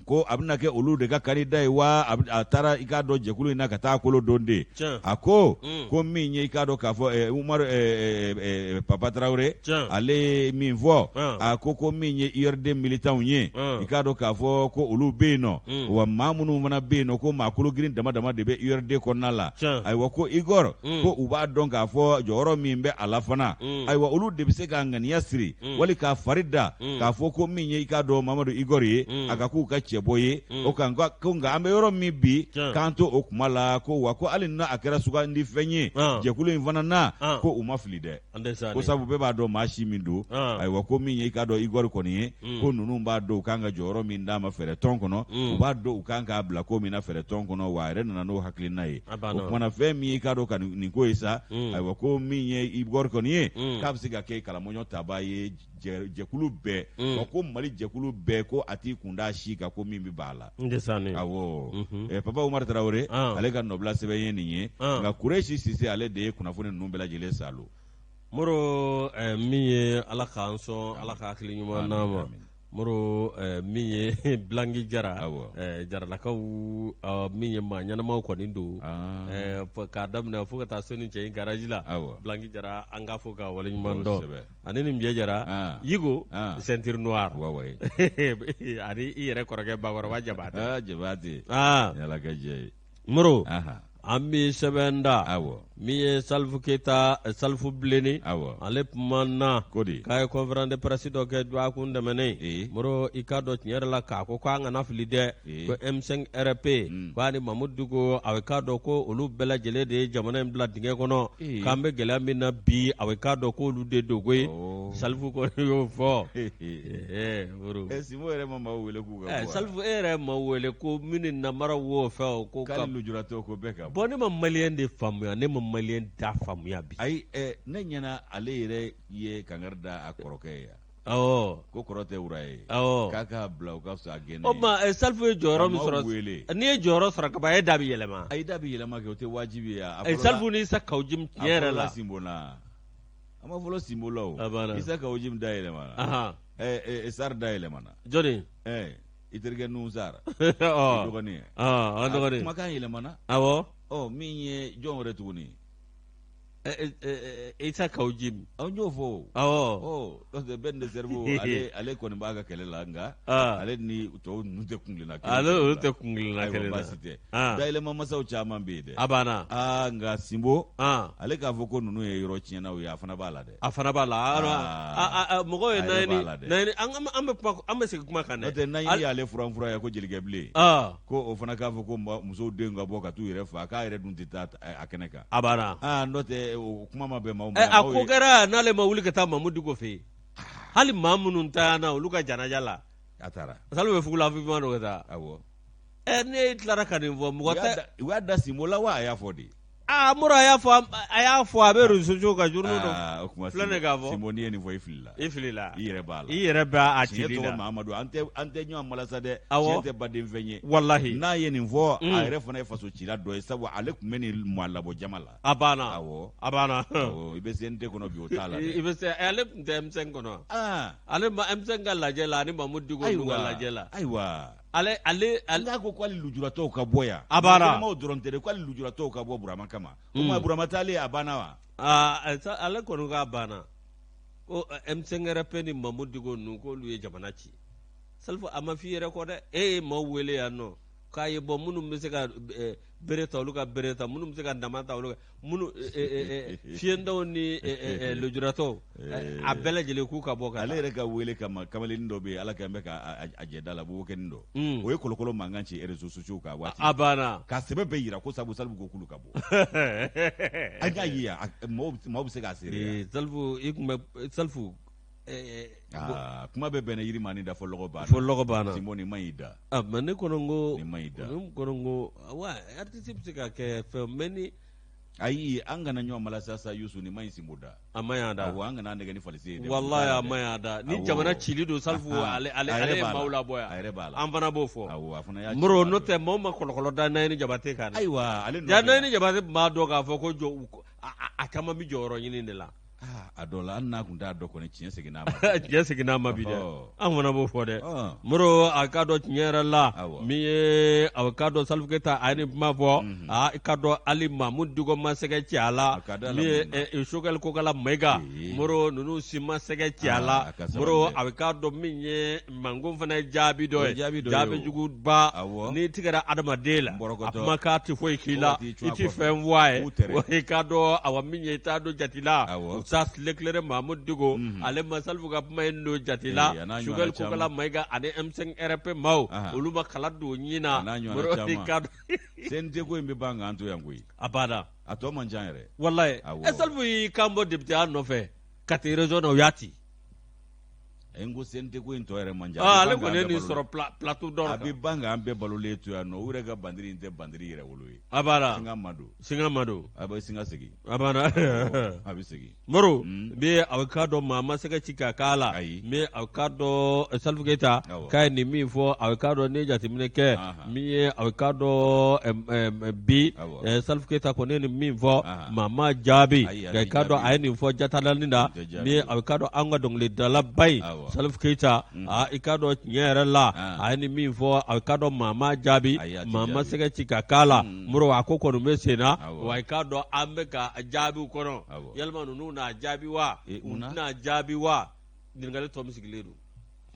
ko a bɛna kɛ olu de ka candidat ye wa a taara i k'a dɔn jɛkulu in na ka taa kolo don de a ko ko min ye i k'a dɔn k'a fɔ eh, Umaru eh, eh, Papa Tarawele ale ye min fɔ a ko ko min ye URD militantw ye i k'a dɔn k'a fɔ ko olu bɛ yen nɔ wa maa minnu fana bɛ yen nɔ ko maa kologirin dama dama de bɛ URD kɔnɔna la ayiwa ko Igor ko u b'a dɔn k'a fɔ jɔyɔrɔ min bɛ a la fana ayiwa olu de bɛ se k'a ŋaniya siri wali k'a fari da k'a fɔ ko min ye i k'a dɔn Mamadu Igor ye a ka k'u ka cɛbɔ ye o kan ko nka an bɛ yɔrɔ min bi k'an to o kuma la ko wa ko hali n'a kɛra sugandi fɛn ye jɛkulu in fana na ko u ma fili dɛ ko sabu bɛɛ b'a dɔn maa si min don ayiwa ko min ye i k'a dɔn Igor kɔni ye ko ninnu b'a dɔn u kan ka jɔyɔrɔ min d'a ma fɛɛrɛ tɔn kɔnɔ u b'a dɔn u kan k'a bila ko min na fɛɛrɛ tɔn kɔnɔ wa a yɛrɛ nana n'o hakilina ye o tuma na fɛn min ye i k'a dɔn ka nin ko ye sa ayiwa ko min ye Igor kɔni ye k'a bɛ se ka kɛ kalamɔɲɔ tabaa ye jɛkulu bɛɛ wa ko Mali jɛkulu bɛɛ ko a t'i kun da si kan ko min bɛ ban a la awɔ Papa Umaru Tarawele ale ka nɔbila sɛbɛn ye nin ye nka Kuresi Sise ale de ye kunnafoni ninnu bɛɛ lajɛlen saalo Moro min ye Ala k'an sɔn Ala ka hakili ɲuman d'an ma Moro min ye Bilangi Jara Jaralakaw min ye maa ɲɛnamaw kɔni don k'a daminɛ fo ka taa se nin cɛ in garaji la Bilangi Jara an k'a fo ka waleɲuman dɔn ani nin biye jara Yigo ceinture noire ani i yɛrɛ kɔrɔkɛ Bakɔrɔba Jabaate Jabaate Ala ka jɛ ye Moro an bɛ sɛbɛn da awɔ. Min ye Salifu Keyita Salifu Bilenni awɔ ale kumana ko di k'a ye conférence de presse dɔ kɛ dɔgɔkun tɛmɛnen Ee. Moro i k'a dɔn tiɲɛ yɛrɛ la k'a ko k'an kana fili dɛ Ee. ko M5 RP Mm. k'a ni Mamudu Diko a k'a dɔn ko olu bɛɛ lajɛlen de ye jamana in bila dingɛ kɔnɔ Ee. k'an bɛ gɛlɛya min na bi a k'a dɔn k'olu de don koyi Oh. Salifu kɔni y'o fɔ Ee, Moro Eh, Sinbo yɛrɛ ma maaw wele k'u ka Eh, bɔ Salifu e yɛrɛ ma wele ko minnu namara wo fɛ o ko ka k'ale lujuratɔ ko bɛɛ ka bɔ bɔn ne ma maliyɛn de faamuya ne ma maliyɛn da faamuya bi ayi eh, ne ɲɛna ale yɛrɛ ye kangari da a kɔrɔkɛ ye yan awɔ ko kɔrɔ tɛ wura ye awɔ k'a k'a bila o ka fisa a gɛnni o tuma eh, Salifu ye jɔyɔrɔ min Ka maaw sɔrɔ wele. n'i ye jɔyɔrɔ sɔrɔ kaban e da bɛ yɛlɛma ayi da bɛ yɛlɛma kɛ o tɛ wajibi ye a Eh, fɔlɔla- Salifu ni Isa Kawu Jim a tiɲɛ yɛrɛ fɔlɔla la Sinbo na a ma fɔlɔ Sinbo la o A banna. Isa Kawu Jim da yɛlɛmana Ahan. Eh, eh, Sar da yɛlɛmana jɔni Eh, i terikɛ Nuhu Sar ɔ i dɔgɔnin ye ɔ an A dɔgɔnin kumakan yɛlɛmana awɔ ɔ min ye jɔn wɛrɛ tuguni Eh, eh, eh, eh, Isa Kawu Jim an y'o fɔ o awɔ ɔ parce que Ben le cerveau ale ale kɔni b'a ka kɛlɛ la nka Ah. ale ni tɔw ninnu tɛ kuntilenna kelen ale olu tɛ kuntilenna Ayiwa, kelen na baasi tɛ Ah. dayɛlɛma masaw caman bɛ yen dɛ a banna aa nka Sinbo ah. ale k'a fɔ ko ninnu ye yɔrɔ tiɲɛnaw ye a fana b'a la dɛ a fana b'a la Ah. mɔgɔw ye A yɛrɛ Nayini b'a la dɛ. Nayini an bɛ kuma an bɛ segin kuma kan n'o dɛ tɛ Nayini y'ale furanfuran ye ko jelikɛ bilen ah. ko o fana k'a fɔ ko musow denw ka bɔ ka t'u yɛrɛ fa k'a yɛrɛ dun tɛ taa a kɛnɛ kan a banna aa n'o tɛ o kuma ma bɛn maaw ma Eh, a maaw ko ye- kɛra n'ale ma wuli ka taa Mamudu Diko fɛ yen hali maa minnu taara olu ka janaja la a taara Salifu bɛ fugula fima dɔ ka taa awɔ ɛ ne tilara ka nin fɔ mɔgɔ U y'a tɛ da- u y'a da Sinbo la wa a y'a fɔ de aa Moro a y'a fɔ a y'a fɔ a bɛ réseaux sociaux kan journée dɔ Aa, o kuma filɛ nin ye k'a fɔ Sinbo n'i ye nin fɔ i filila i filila i yɛrɛ b'a la i yɛrɛ bɛ a tiɲɛ cili tɔgɔ la Mahamadu an tɛ an tɛ ɲɔgɔn malasa dɛ Awɔ. tiɲɛ tɛ baden fɛn ye walahi n'a ye nin fɔ Mm. a yɛrɛ fana ye faso cila dɔ ye sabu ale tun bɛ nin maa labɔ jama la a banna awɔ a banna awɔ i bɛ CNT kɔnɔ bi o t'a la i dɛ bɛ se ale tun tɛ M5 kɔnɔ aa ale ma M5 ka lajɛ la ani Mamudu Diko ninnu ka ayiwa lajɛ la ayiwa ale ale ale n'a ko k'ale lujuratɔw ka bɔ yan A banna. kɛnɛmaw dɔrɔn tɛ dɛ k'ale lujuratɔw ka bɔ Burama kama o tuma Burama taalen a banna wa aa ale kɔni k'a banna ko M5RP ni Mamudu Diko ninnu k'olu ye jamana ci Salifu a ma f'i yɛrɛ kɔ dɛ e ye maaw wele yan nɔ k'a ye bɔ minnu bɛ se ka bere ta olu ka bere ta minnu bɛ se ka nama ta olu ka minnu fiyentɔw ni lujuratɔw a bɛɛ lajɛlen k'u ka bɔ ka ale yɛrɛ ka wele kama kamalennin dɔ bɛ yen ala k'an bɛ ka a jɛ da la bubakɛnin dɔ o ye kɔlɔkɔlɔ mankan ci réseaux sociaux kan waati a banna k'a sɛbɛn bɛɛ yira ko sabu Salifu ko k'olu ka bɔ an y'a ye yan maaw bɛ se k'a seereya Salifu i tun bɛ Salifu kuma bɛ bɛnna yiri ma ni da fɔ lɔgɔ banna fo lɔgɔ banna Sinbo nin ma ɲi da ah mais ne kɔnɔ ko nin ma ɲi da ne kɔnɔ ko wa artiste bɛ se ka kɛ fɛn mais ni ayi an kana ɲɔgɔn malasa sa Yusu nin ma ɲi Sinbo da a ma ɲi a da awɔ an kana nɛgɛ ni falisi ye dɛ walahi a ma ɲi a da ni jamana cili don Salifu ale ale ale ye maaw labɔ yan a yɛrɛ b'a la an fana b'o fɔ awɔ a fana y'a Moro n'o tɛ maaw ma kɔlɔkɔlɔ da Nayini Jabate kan dɛ ayiwa ale nɔ ja Nayini Jabate tun b'a dɔn k'a fɔ ko jɔ a caman bɛ jɔyɔrɔ ɲini de la a dɔ la hali n'a tun t'a dɔn kɔni tiɲɛ seginna a ma tiɲɛ seginna a ma bi dɛ an fana b'o fɔ dɛ Moro a k'a dɔn tiɲɛ yɛrɛ la min ye a k'a dɔn Salifu Keyita a ye nin kuma fɔ mhm. a k'a dɔn hali Mamudu Diko ma sɛgɛ ci a la min ye Sogɛli Kokala Mayiga Moro ninnu si ma sɛgɛ ci a la Moro a k'a dɔn min ye mango fana ye jaabi dɔ ye jaabi juguba n'i tigɛra adamaden la a kumakan tɛ foyi k'i la i tɛ fɛn fɔ a ye i k'a dɔn awa min ye i t'a don jate la Sa Leclerc Mamudu Diko mhm. ale ma Salifu ka kuma in don jate la Sogɛli Kokala Mayiga ani M5 RP maaw olu ma kala don ɲin na CNT ko in bɛ ban k'an to yan koyi a banna a tɔ man ca yɛrɛ walayi ɛ Salifu y'i kan bɔ députéya nɔfɛ Kati région na u y'a ci n ko CNT ko in tɔ yɛrɛ man ca ale kɔni ye nin sɔrɔ plateau dɔ a bɛ ban k'an bɛɛ balolen to yan nɔ u yɛrɛ ka bandiri in tɛ bandiri yɛrɛ wolo ye a banna singa ma don singa ma don a bɛ singa segin a banna a bɛ segin Moro n bɛ a k'a dɔn maa ma sɛgɛ ci ka k'a la Ayi. n bɛ a k'a dɔn Salifu Keyita Awɔ. k'a ye nin min fɔ a k'a dɔn n'i ye jateminɛ kɛ Aha. min ye a k'a dɔn bi Awɔ. Salifu Keyita kɔni ye nin min fɔ Aha. maa ma jaabi Ayi, a nka i tɛ k'a dɔn jaabi. a ye nin fɔ jatalani na A tɛ jaabi. min ye a k'a dɔn an ka dɔnkilidalaba in Awɔ. Salifu Keyita aa i k'a dɔn tiɲɛ yɛrɛ la Ah. a ye nin min fɔ a k'a dɔn maa ma jaabi Ayi, a tɛ maa ma jaabi. sɛgɛ ci ka k'a la Moro a ko kɔni bɛ sen na Awɔ. wa i k'a dɔn an bɛ ka jaabiw kɔnɔ Awɔ. yalima ninnu n'a jaabi wa E, u munna? tɛna jaabi wa ɲininkali tɔ min sigilen don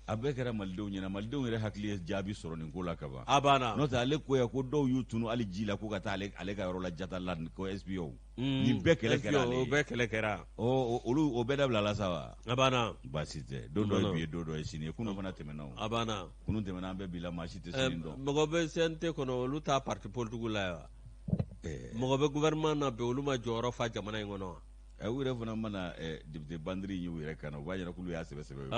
A bɛɛ kɛra malidenw ɲɛna, malidenw yɛrɛ hakili ye jaabi sɔrɔ nin ko la kaban. A banna. N'o tɛ ale ko yan ko dɔw y'u tunu hali ji la ko ka taa ale ale ka yɔrɔ la jata la ko espion. Nin bɛɛ kɛlɛ kɛra ale ye. O bɛɛ kɛlɛ kɛra. Ɔ olu o bɛɛ dabilala sa wa? A banna. Baasi tɛ. Don dɔ ye bi ye, don dɔ ye sini ye. Kunun fana tɛmɛna o. A banna. Kunun tɛmɛna, an bɛ bi la, maa si tɛ sini dɔn. Mɔgɔ bɛ CNT kɔnɔ, olu t'a parti politique la wa? Mɔgɔ bɛ gouvernement na bi, olu ma jɔyɔrɔ fa jamana in kɔnɔ wa? U yɛrɛ fana mana député bandiri ye u yɛrɛ kan na, u b'a yira k'olu y'a sɛbɛ sɛbɛ ye.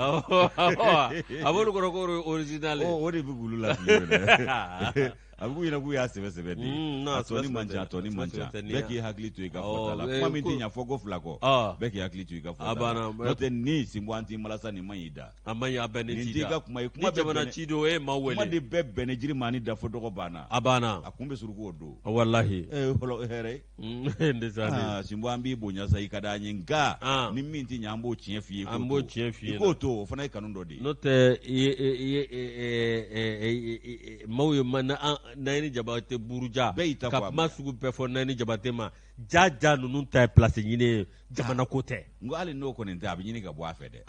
A b'olu kɔnɔ ko original ye. O de bɛ k'olu lafili dɛ. A bɛ k'u ɲɛna k'u y'a sɛbɛ sɛbɛ de. A tɔ ni man ca, a tɔ ni man ca. Bɛɛ k'i hakili to i ka fɔta la. Kuma min tɛ ɲa fɔ ko fila kɔ. Bɛɛ k'i hakili to i ka fɔta la. N'o tɛ nin Sinbo an t'i malasa, nin man ɲi da. A man ɲi, a bɛɛ ne t'i da. Nin t'i ka kuma ye. Kuma bɛ jamana ci don, e ma wele. Kuma de bɛɛ bɛnɛ jiri maa ni da fo dɔgɔ banna. A banna. A kun bɛ suruku o don. Walahi. Ee fɔlɔ hɛrɛ ye. Sinbo an b'i bonya sa, i ka d'an ye, nka ni min tɛ ɲɛ, an b'o tiɲɛ f'i ye. An b'o tiɲɛ f'i ye. I k'o to, o fana ye kanu dɔ de ye. N'o tɛ, maaw ye Nayini Jabate buruja. Bɛɛ y'i ta fɔ a ma. Ka kuma sugu bɛɛ fɔ Nayini Jabate ma. Ja ja ninnu ta ye place ɲini ye, jamana ko tɛ. N ko hali n'o kɔni tɛ, a bɛ ɲini ka bɔ a fɛ dɛ.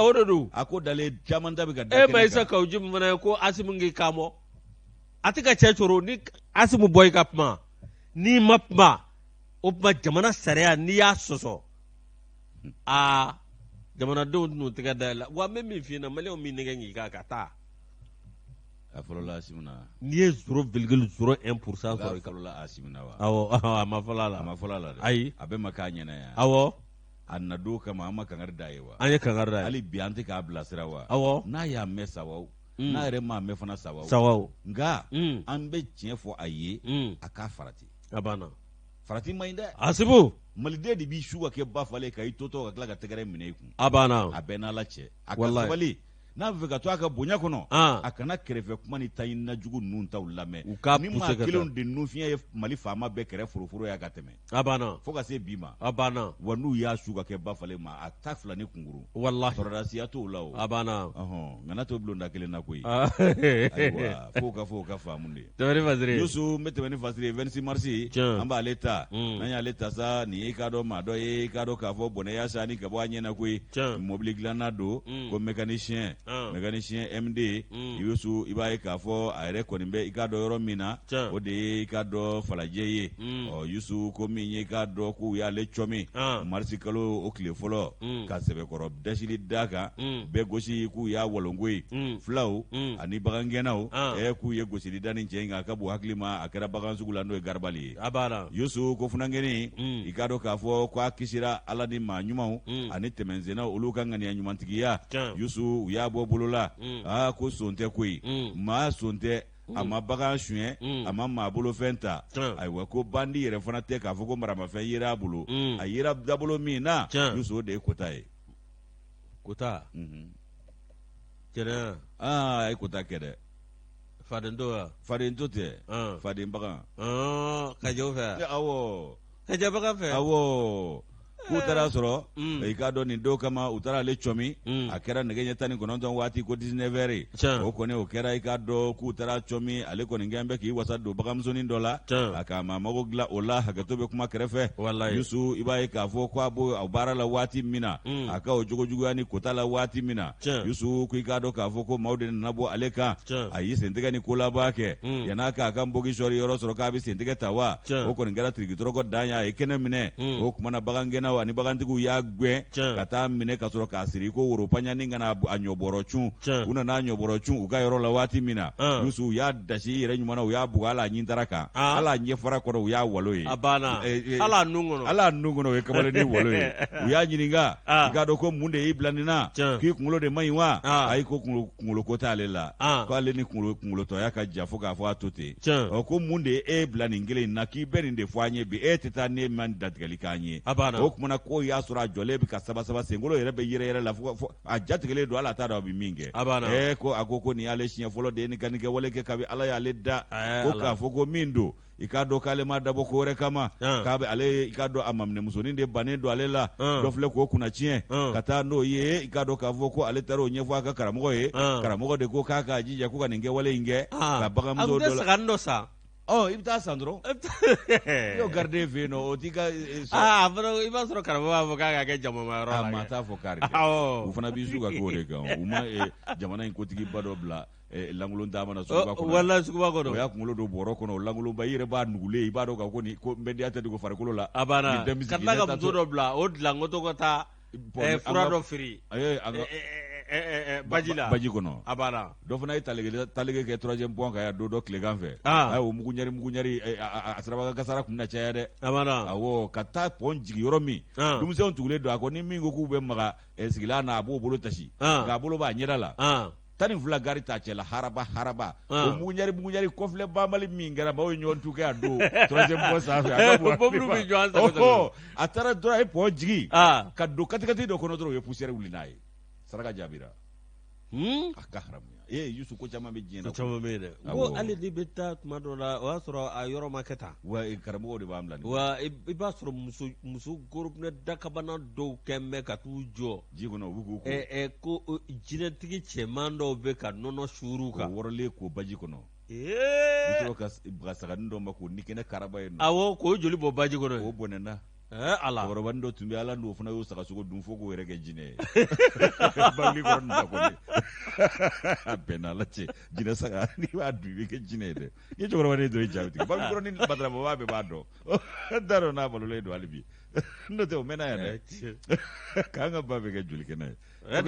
O de don. A ko dalen caman ta bɛ ka da kɛnɛ kan. E ma Isa Kawu Jim fana ye ko Asimu k'i kan bɔ. A tɛ ka cɛ coro ni Asimu bɔ i ka kuma. N'i ma kuma, o tuma jamana sariya n'i y'a sɔsɔ, aa jamanadenw tɛn'u tɛgɛ da i la. Wa n bɛ min f'i ɲɛna, maliyɛnw b'i nɛgɛn k'i kan ka taa. A fɔlɔla Asimu na. N'i ye 0,01% sɔrɔ. A fɔlɔla Asimu na wa? Awɔ, a ma fɔlɔ a la. A ma fɔlɔ a la dɛ. Ayi. A bɛɛ ma k'a ɲɛna yan. Awɔ. A na don kama, an ma kangari d'a ye wa? An ye kangari d'a ye. Hali bi an tɛ k'a bilasira wa? Awɔ. N'a y'a mɛn sawa. N'a yɛrɛ m'a mɛn fana sawa. Sawa. Nka an bɛ tiɲɛ fɔ a ye, a k'a farati. A banna. Farati man ɲi dɛ. Asimu. Maliden de b'i su ka kɛ ba falen ka i totɔ ka tila ka tɛgɛrɛ minɛ i kun. A banna. A bɛɛ n'Ala cɛ. A ka sabali. N'a bɛ fɛ ka to a ka bonya kɔnɔ, a kana kɛrɛfɛ kuma ni taɲinina jugu ninnu taw lamɛn. U ka ni maa kelenw de nunfiɲɛ ye Mali faama bɛɛ kɛrɛ foroforo ya ka tɛmɛ. A banna. Fo ka se bi ma. A banna. Wa n'u y'a su ka kɛ ba falen ma, a ta fila ni kunkuru. Walahi. Sɔrɔdasiya t'o la o. A banna. Ɔhɔn, nka n'a t'o bulonda kelen na koyi. Ayiwa, f'o ka fɔ o ka faamu de. Tɛmɛ ni fasiri ye. Yusu, n bɛ tɛmɛ ni fasiri ye. 26 mars, an b'ale ta. N'an y'ale ta sa, nin ye i k'a dɔn maa dɔ ye, i k'a dɔn k'a fɔ bɔnɛ y'a sa ni ka bɔ a ɲɛ na koyi. Mobili dilanna don, ko mécanicien, mécanicien MD. Yusu, i b'a ye k'a fɔ a yɛrɛ kɔni bɛ i k'a dɔn yɔrɔ min na, o de ye i k'a dɔn Falajɛ ye. Ɔ Yusu, ko min ye i k'a dɔn k'u y'ale cɔmi marisi kalo o tile fɔlɔ ka sɛbɛkɔrɔ dasili da kan, bɛɛ gosi k'u y'a walon koyi. Fulaw ani bagangɛnnaw k'u ye gosili da nin cɛ in kan, a ka bon hakili ma, a kɛra bagan sugu la n'o ye garibali ye. Yusu, ko funankɛnin, i k'a dɔn k'a fɔ ko a kisira Ala ni maa ɲumanw ani tɛmɛnsennaw olu ka ŋaniya ɲumantigiya. Yusu, u y'a bɔ bolo la. Aa ko son tɛ koyi, maa son tɛ. A ma bagan suɲɛ, a ma maa bolofɛn ta. Ayiwa, ko bandi yɛrɛ fana tɛ k'a fɔ ko maramafɛn yera a bolo. A yera dabolo min na, Yusu, o de ye kota ye. Kota? Jɛnɛya. Aa, a ye kota kɛ dɛ. Fadento wa? Fadento tɛ, faden bagan. Ka jɛ o fɛ? Awɔ. Ka jɛ bagan fɛ? Awɔ. K'u taara sɔrɔ i k'a dɔn nin don kama, u taara ale cɔmi. A kɛra nɛgɛ ɲɛ 19 waati, ko 19 heures. O kɔni o kɛra, i k'a dɔn k'u taara cɔmi, ale kɔni kɛn bɛ k'i wasa don baganmusonin dɔ la, a ka maa mago dilan o la. Hakɛto bɛ kuma kɛrɛfɛ. Yusu, i b'a ye k'a fɔ ko a b'o o baara la waati min na, a ka o jogojuguya ni kota la waati min na, Yusu, ko i k'a dɔn k'a fɔ ko maaw de nana bɔ ale kan. A y'i sentigɛ ni kolaba kɛ yann'a k'a ka npogi sɔri yɔrɔ sɔrɔ k'a bɛ sentigɛ ta wa, o kɔni kɛra tirikitɔrɔkɔ dan ye. A ye kɛnɛ minɛ. O tuma na bagangɛnnaw ani bagantigiw y'a gɛn ka taa minɛ ka sɔrɔ k'a siri ko woro paɲani ka na a ɲɔbɔrɔ cun. U nana a ɲɔbɔrɔ cun u ka yɔrɔ la waati min na, Yusu, u y'a dasi i yɛrɛ ɲuman na, u y'a bugɔ hali a ɲintara kan, hali a ɲɛfara kɔrɔ, u y'a walo ye. A banna. Hali a nun kɔnɔ. Hali a nun kɔnɔ, o ye kamalennin walo ye. U y'a ɲininka, i k'a dɔn ko mun de y'i bila nin na, k'i kunkolo de man ɲi wa? Ayi, ko kunkolo ko t'ale la, k'ale ni kunkolotɔya ka jan fo k'a fɔ a to ten. Ɔ ko mun de ye e bila nin kelen in na, k'i bɛ nin de fɔ an ye bi, e tɛ taa n'e ma dantigɛli k'an ye. O tuma na k'o y'a sɔrɔ a jɔlen bɛ ka saba saba, senkolo yɛrɛ bɛ yɛrɛ yɛrɛ la, fo a jatigɛlen don, hali a t'a dɔn a bɛ min kɛ. Ko a ko nin y'ale siɲɛ fɔlɔ de ye nin ka nin kɛwale kɛ kabi Ala y'ale da. Ko k'a fɔ ko min don, i k'a dɔn k'ale ma dabɔ ko wɛrɛ kama, k'a bɛ ale, i k'a dɔn a maminɛmusonin de bannen don ale la, dɔ filɛ k'o kunna tiɲɛ ka taa n'o ye. I k'a dɔn k'a fɔ ko ale taara o ɲɛfɔ a ka karamɔgɔ ye, karamɔgɔ de ko k'a k'a jija ko ka nin kɛwale in kɛ ka baganmuso dɔ la. A tun tɛ saganin dɔ san? Ɔ, i bɛ taa san dɔrɔn. I y'o garder fɛ yen nɔ, o t'i ka aa, a fana i b'a sɔrɔ karamɔgɔ b'a fɔ k'a ka kɛ jamama yɔrɔ la. Maa t'a fɔ kari kɛ. U fana b'i su ka k'o de kan. U ma jamana in kotigiba dɔ bila lankolon taama na suguba kɔnɔ. Walahi, suguba kɔnɔ. O y'a kunkolo don bɔrɔ kɔnɔ, o lankolonba, i yɛrɛ b'a nugulen ye, i b'a dɔn k'a ko nin ko nbɛndiya tɛ dogo farikolo la. A banna. Ka tila ka muso dɔ bila o dilankotɔ ka taa fura dɔ feere baji la, baji kɔnɔ, a banna. Dɔ fana ye taleke kɛ troisième pont kan yan don dɔ tilegan fɛ, a y'o muguɲari muguɲari, a sirabakan kasara tun bɛna caya dɛ. A banna. Awɔ, ka taa pont jigin yɔrɔ min, denmisɛnw tugulen don a kɔ, ni min ko k'u bɛ maga sigilan na, a b'o bolo tasi, nka a bolo b'a ɲɛda la. 12 gari t'a cɛ la, haraba haraba, o muguɲari muguɲari kɔfilɛ banbali min kɛra, maaw ye ɲɔgɔn tu kɛ a don troisième pont sanfɛ. A ka mobili bɛ jɔ an sago. A taara dɔrɔn, a ye pont jigin ka don katikati dɔ kɔnɔ dɔrɔn, u ye poussière wuli n'a ye, saraka jaabira. A ka haramuya. Ee Yusu, ko caman bɛ diɲɛ na. Ko caman bɛ yen dɛ. N ko hali n'i bɛ taa tuma dɔ la, o y'a sɔrɔ a yɔrɔ ma kɛ tan. Wa karamɔgɔw de b'an bila nin. Wa i b'a sɔrɔ muso muso gorobinɛ dakabana dɔw kɛn bɛ ka t'u jɔ ji kɔnɔ, u bɛ k'u ko. Ko jinɛtigi cɛman dɔw bɛ ka nɔnɔ suuru kan. K'o wɔrɔlen ko baji kɔnɔ. Ee! I bɛ sɔrɔ ka baga saganin dɔ ma k'o ni kɛnɛ karaba yen nɔ. Awɔ, k'o joli bɔ baji kɔnɔ. K'o bɔnɛ na. Ala. Cɛkɔrɔbanin dɔ tun bɛ Ala n'o fana y'o sagasogo dun fo k'o yɛrɛ kɛ jinɛ ye. Babili kɔrɔ nin na kɔni. A bɛnna Ala cɛ, jinɛ saga, n'i b'a dun i bɛ kɛ jinɛ ye dɛ. N'i ye cɛkɔrɔbanin ye dɔrɔn i ja bɛ tigɛ. Babili kɔrɔ ni Badarababa bɛɛ b'a dɔn. N t'a dɔn n'a balolen don hali bi. N'o tɛ o mɛnna yan dɛ. K'an ka ba bɛ kɛ jolikɛnɛ ye. O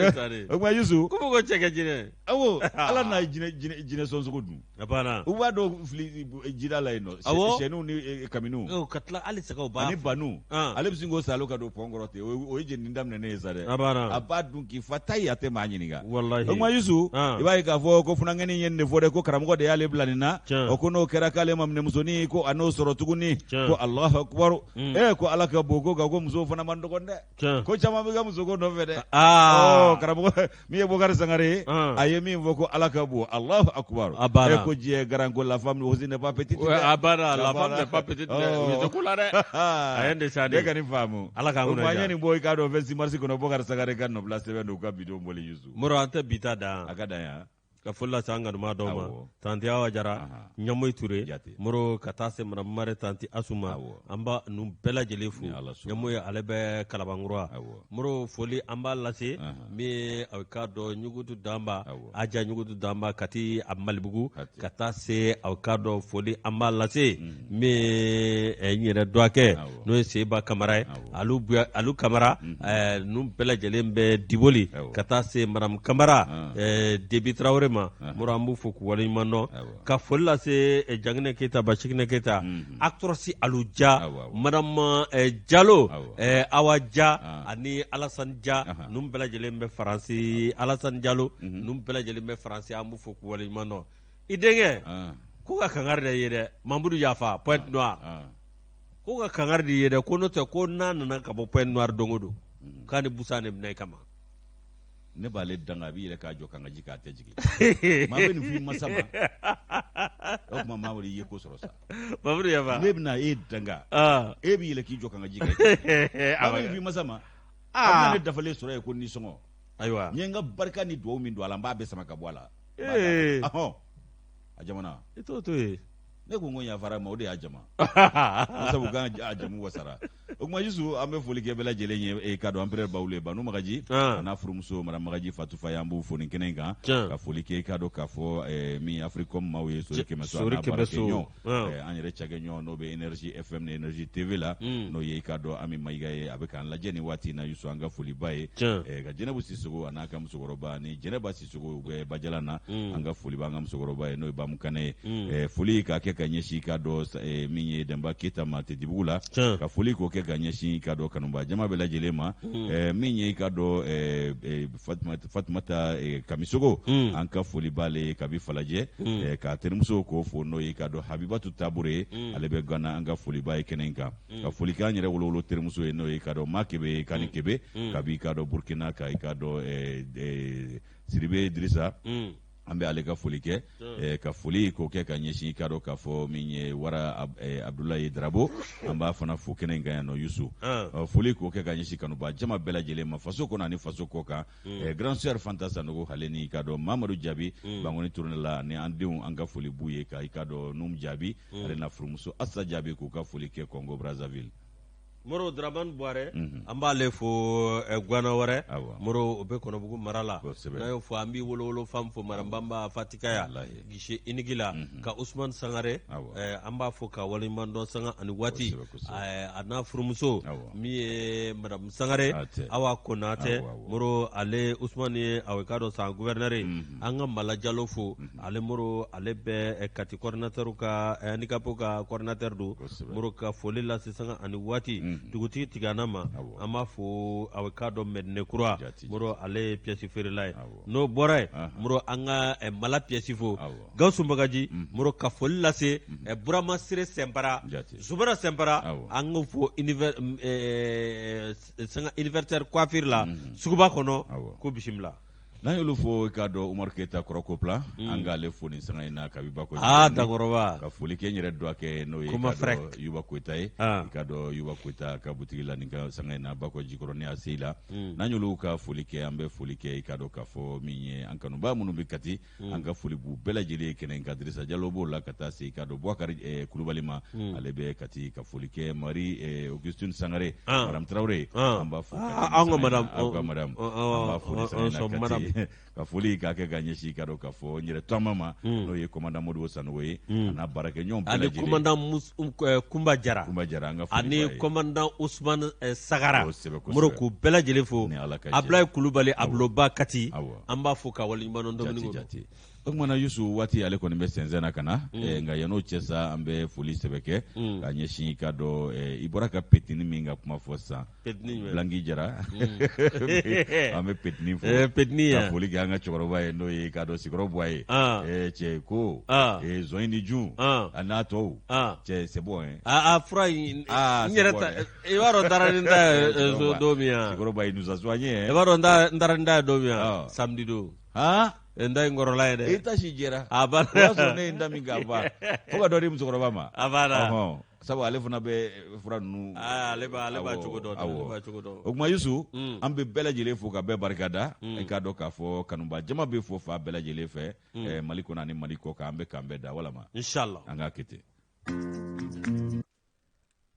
tuma Yusu. Ko ko cɛ kɛ jinɛ. Awɔ, Ala n'a ye jinɛ jinɛ sɔnsogo dun. A banna. U b'a dɔn fili jida la yen nɔ. Awɔ. Sɛniw ni kamininw. Ka tila hali sagaw b'a. Ani banu. Ale bɛ sin k'o salo ka don pɔn kɔrɔ ten. O ye jenini daminɛ ye sa dɛ. A banna. A b'a dun k'i fa ta ye, a tɛ maa ɲininka. Walahi. O tuma Yusu. I b'a ye k'a fɔ ko funankɛnin ye nin de fɔ dɛ, ko karamɔgɔ de y'ale bila nin na. O ko n'o kɛra k'ale ma minɛmusonin, ko a n'o sɔrɔ tuguni. Ko Alahu akibaru. Ee, ko Ala ka bon ko nka ko musow fana man dɔgɔn dɛ. Ko caman bɛ ka musoko nɔfɛ dɛ. Karamɔgɔ min ye Bokari Sangare ye, a ye min fɔ ko Ala ka bon, Alahu akibaru. A banna. Ko diɲɛ garan, ko la femme aussi n'est pas petite. A banna, la femme n'est pas petite dɛ. U bɛ se ko la dɛ. A ye nin de sa de. Ne ka nin faamu. Ala k'an kunna diya. O tuma an ye nin bɔ, i k'a dɔn 26 mars kɔnɔ, Bokari Sangare ka nɔbila sɛbɛn don, u ka bidon bɔli Yusu. Moro, an tɛ bi ta dan. A ka dan yan. Ka foli lase an kanuma dɔw ma, tanti Awa Jara, Ɲamoyi Ture, Moro, ka taa se madame Mare, tanti Asuma, an b'a ninnu bɛɛ lajɛlen fo. Ɲamoyi, ale bɛ Kalabankura. Moro, foli an b'a lase min ye, a k'a dɔn Ɲugutu Danba, Aja Ɲugutu Danba, Kati a Malibugu, ka taa se a k'a dɔn foli an b'a lase min ye n yɛrɛ dɔgɔkɛ, n'o ye Seba Kamara ye, Alu Kamara, ninnu bɛɛ lajɛlen bɛ Diboli, ka taa se madame Kamara, Debi Tarawele ma. Moro, an b'u fo k'u waleɲuman dɔn. Ka foli lase Janginɛ Keyita, Basiginɛ Keyita, actrice Alu Ja, madame Jalo, Awa Ja ani Alassane Ja, ninnu bɛɛ lajɛlen bɛ Faransi. Alassane Jalo, ninnu bɛɛ lajɛlen bɛ Faransi, an b'u fo k'u waleɲuman dɔn. I denkɛ ko ka kangari da i ye dɛ, Mamudu Yafa, Pointe Noire, ko ka kangari da i ye dɛ, ko n'o tɛ ko n'a nana ka bɔ Pointe Noire don o don, k'a ni busan de bɛna i kama. Ne b'ale danga, a b'i yɛrɛ k'a jɔ kan ka ji k'a tɛ jigin. Maa bɛ nin f'i masa ma, o tuma Mamadu, i ye ko sɔrɔ sa. Mamudu Yafa. Ne bɛna e danga, e b'i yɛlɛ k'i jɔ kan ka ji k'a maa bɛ nin f'i masa ma, a bɛna ne dafalen sɔrɔ yen ko nisɔngɔ. Ayiwa. N ye n ka barika ni duwawu min don a la, n b'a bɛɛ sama ka bɔ a la. A jamana. I t'o to yen. Ne ko n ko yafara ma, o de y'a jama sabu k'an a jamu wasara. O tuma Yusu, an bɛ foli kɛ bɛɛ lajɛlen ye. E k'a dɔn empereur Bawule, Banu Magaji, a n'a furumuso madame Magaji Fatu Faye, an b'u fo nin kɛnɛ in kan. Ka foli kɛ, i k'a dɔn k'a fɔ min Africom maaw ye, Sori Kɛmɛso, a n'a baarakɛɲɔgɔn, an yɛrɛ cakɛɲɔgɔn, n'o bɛ Énergie FM ni Énergie TV la, n'o ye i k'a dɔn Ami Mayiga ye, a bɛ k'an lajɛ nin waati in na. Yusu, an ka foliba ye ka Jɛnɛbu Sisogo a n'a ka musokɔrɔba ni Jɛnɛba Sisogo, u bɛ Bajalan na. An ka foli b'an ka musokɔrɔba ye, n'o ye Bamu Kanɛ ye. Foli k'a kɛ ka ɲɛsin i k'a dɔn min ye Denba Keyita ma Tedibugu la, ka foli k'o kɛ ka ɲɛsin i k'a dɔn kanuba jama bɛɛ lajɛlen ma. Min ye i k'a dɔn Fatumata Kamisogo, an ka foli b'ale ye kabi Falajɛ, k'a terimuso k'o fo, n'o ye i k'a dɔn Habibatu Tabure ye, ale bɛ Gana, an ka foli b'a ye kɛnɛ in kan. Ka foli k'an yɛrɛ wolowolo terimuso ye, n'o ye i k'a dɔn Ma Kebe, Kani Kebe, kabi i k'a dɔn Burkina, ka i k'a dɔn Siribe Dirisa. An bɛ ale ka foli kɛ, ka foli k'o kɛ ka ɲɛsin i k'a dɔn k'a fɔ min ye wara Abudulayi Darabo, an b'a fana fo kɛnɛ in kan yan nɔ Yusu. Foli k'o kɛ ka ɲɛsin kanubaa jama bɛɛ lajɛlen ma faso kɔnɔ ani faso kɔ kan, grand sœur Fanta Sanogo ale ni i k'a dɔn Mamadu Jaabi Bankoni tournée la ani an denw, an ka foli b'u ye, ka i k'a dɔn Num Jaabi ale n'a furumuso Asa Jaabi k'u ka foli kɛ Congo Brazzaville. Moro Dramane Buwarɛ, an b'ale fo Gwana wɛrɛ Moro, o bɛ Kɔnɔbugu mara la. N'a y'o fɔ, an b'i wolowolo fan fo Maranbanba Fatikaya guichet unique la, ka Usumani Sangare, an b'a fo ka waleɲuman dɔn sanga ani waati, a n'a furumuso min ye madame Sangare Awa Konatɛ. Moro, ale Usumani ye aw k'a dɔn san gouverneur ye. An ka Mala Jalo fo, ale Moro, ale bɛ Kati coordinateur ka handicap ka coordinateur don. Moro, ka foli lase sanga ani waati dugutigi tigana ma, an b'a fo aw k'a dɔn Mɛdinɛ Kura. Moro, ale ye pièce feerela ye. N'o bɔra yen, Moro, an ka Mala pièce fo, Gawusu Bagaji. Moro, ka foli lase Burama Sire Sɛnpara, Zubara Sɛnpara, an k'o fo sanga universitaire coiffure la suguba kɔnɔ, ko bisimila. N'an y'olu fo, i k'a dɔn Umaru Keyita kɔrɔ Kopla, an k'ale fo nin sanga in na kabi Bakɔ. Aa, Dankɔrɔba. Ka foli kɛ n yɛrɛ dɔgɔkɛ n'o ye Kuma frɛk. Yuba Koyita ye, i k'a dɔn Yuba Koyita ka butigi la nin ka sanga in na Bakɔ Jikɔrɔni ACI la. N'an y'olu ka foli kɛ, an bɛ foli kɛ, i k'a dɔn k'a fɔ min ye an kanubaa minnu bɛ Kati, an ka foli b'u bɛɛ lajɛlen ye kɛnɛ in kan. Dirisa Jalo b'o la ka taa se i k'a dɔn Bubakari Kulubali ma, ale bɛ Kati, ka foli kɛ Marie Augustine Sangare, Madame Tarawele, an b'a fo. An ka madame, aw ka madame, an b'a fo nin sanga in na Kati, ka foli k'a kɛ ka ɲɛsin i k'a dɔn k'a fɔ n yɛrɛ tɔgɔma ma, n'o ye commandant Modibo Sanogo ye, a n'a baarakɛɲɔgɔn bɛɛ lajɛlen, ani commandant Kunba Jara, Kunba Jara, an ka foli b'a ye, ani commandant Ousmane Sagara. Moro, k'u bɛɛ lajɛlen fo. Abulayi Kulubali Abuloba Kati, an b'a fo ka waleɲuman dɔn. Jate o tuma na Yusu, waati ale kɔni bɛ sɛnsɛn na ka na, nka yann'o cɛ sa, an bɛ foli sɛbɛ kɛ ka ɲɛsin i k'a dɔn i bɔra ka petini min ka kuma fɔ sisan, Blanki Jara, an bɛ petini fo, petini ka foli kɛ an ka cɛkɔrɔba ye, n'o ye i k'a dɔn Sikɔrɔ Buwa ye. Cɛ ko zɔn ni jun a n'a tɔw, cɛ c'est bon. A fura in, n yɛrɛ ta, i b'a dɔn n taara ni n ta ye so don min yan, Sikɔrɔba il nous a soigné. I b'a dɔn n taara ni n ta ye don min yan, samedi don. N ta in kɔrɔla ye dɛ. I ta si jɛra. A banna. O y'a sɔrɔ ne ye n ta min k'a ban, fo ka dɔ di musokɔrɔba ma. A banna. Sabu ale fana bɛ fura ninnu. Ale b'a ale b'a cogo dɔn, ale b'a cogo dɔn. O tuma Yusu, an bɛ bɛɛ lajɛlen fo ka bɛɛ barika da. I k'a dɔn k'a fɔ kanuba jama bɛ fo fan bɛɛ lajɛlen fɛ, Mali kɔnɔ ani Mali kɔ kan, an bɛ k'an bɛɛ da walama. Inshallah. An k'a kɛ ten.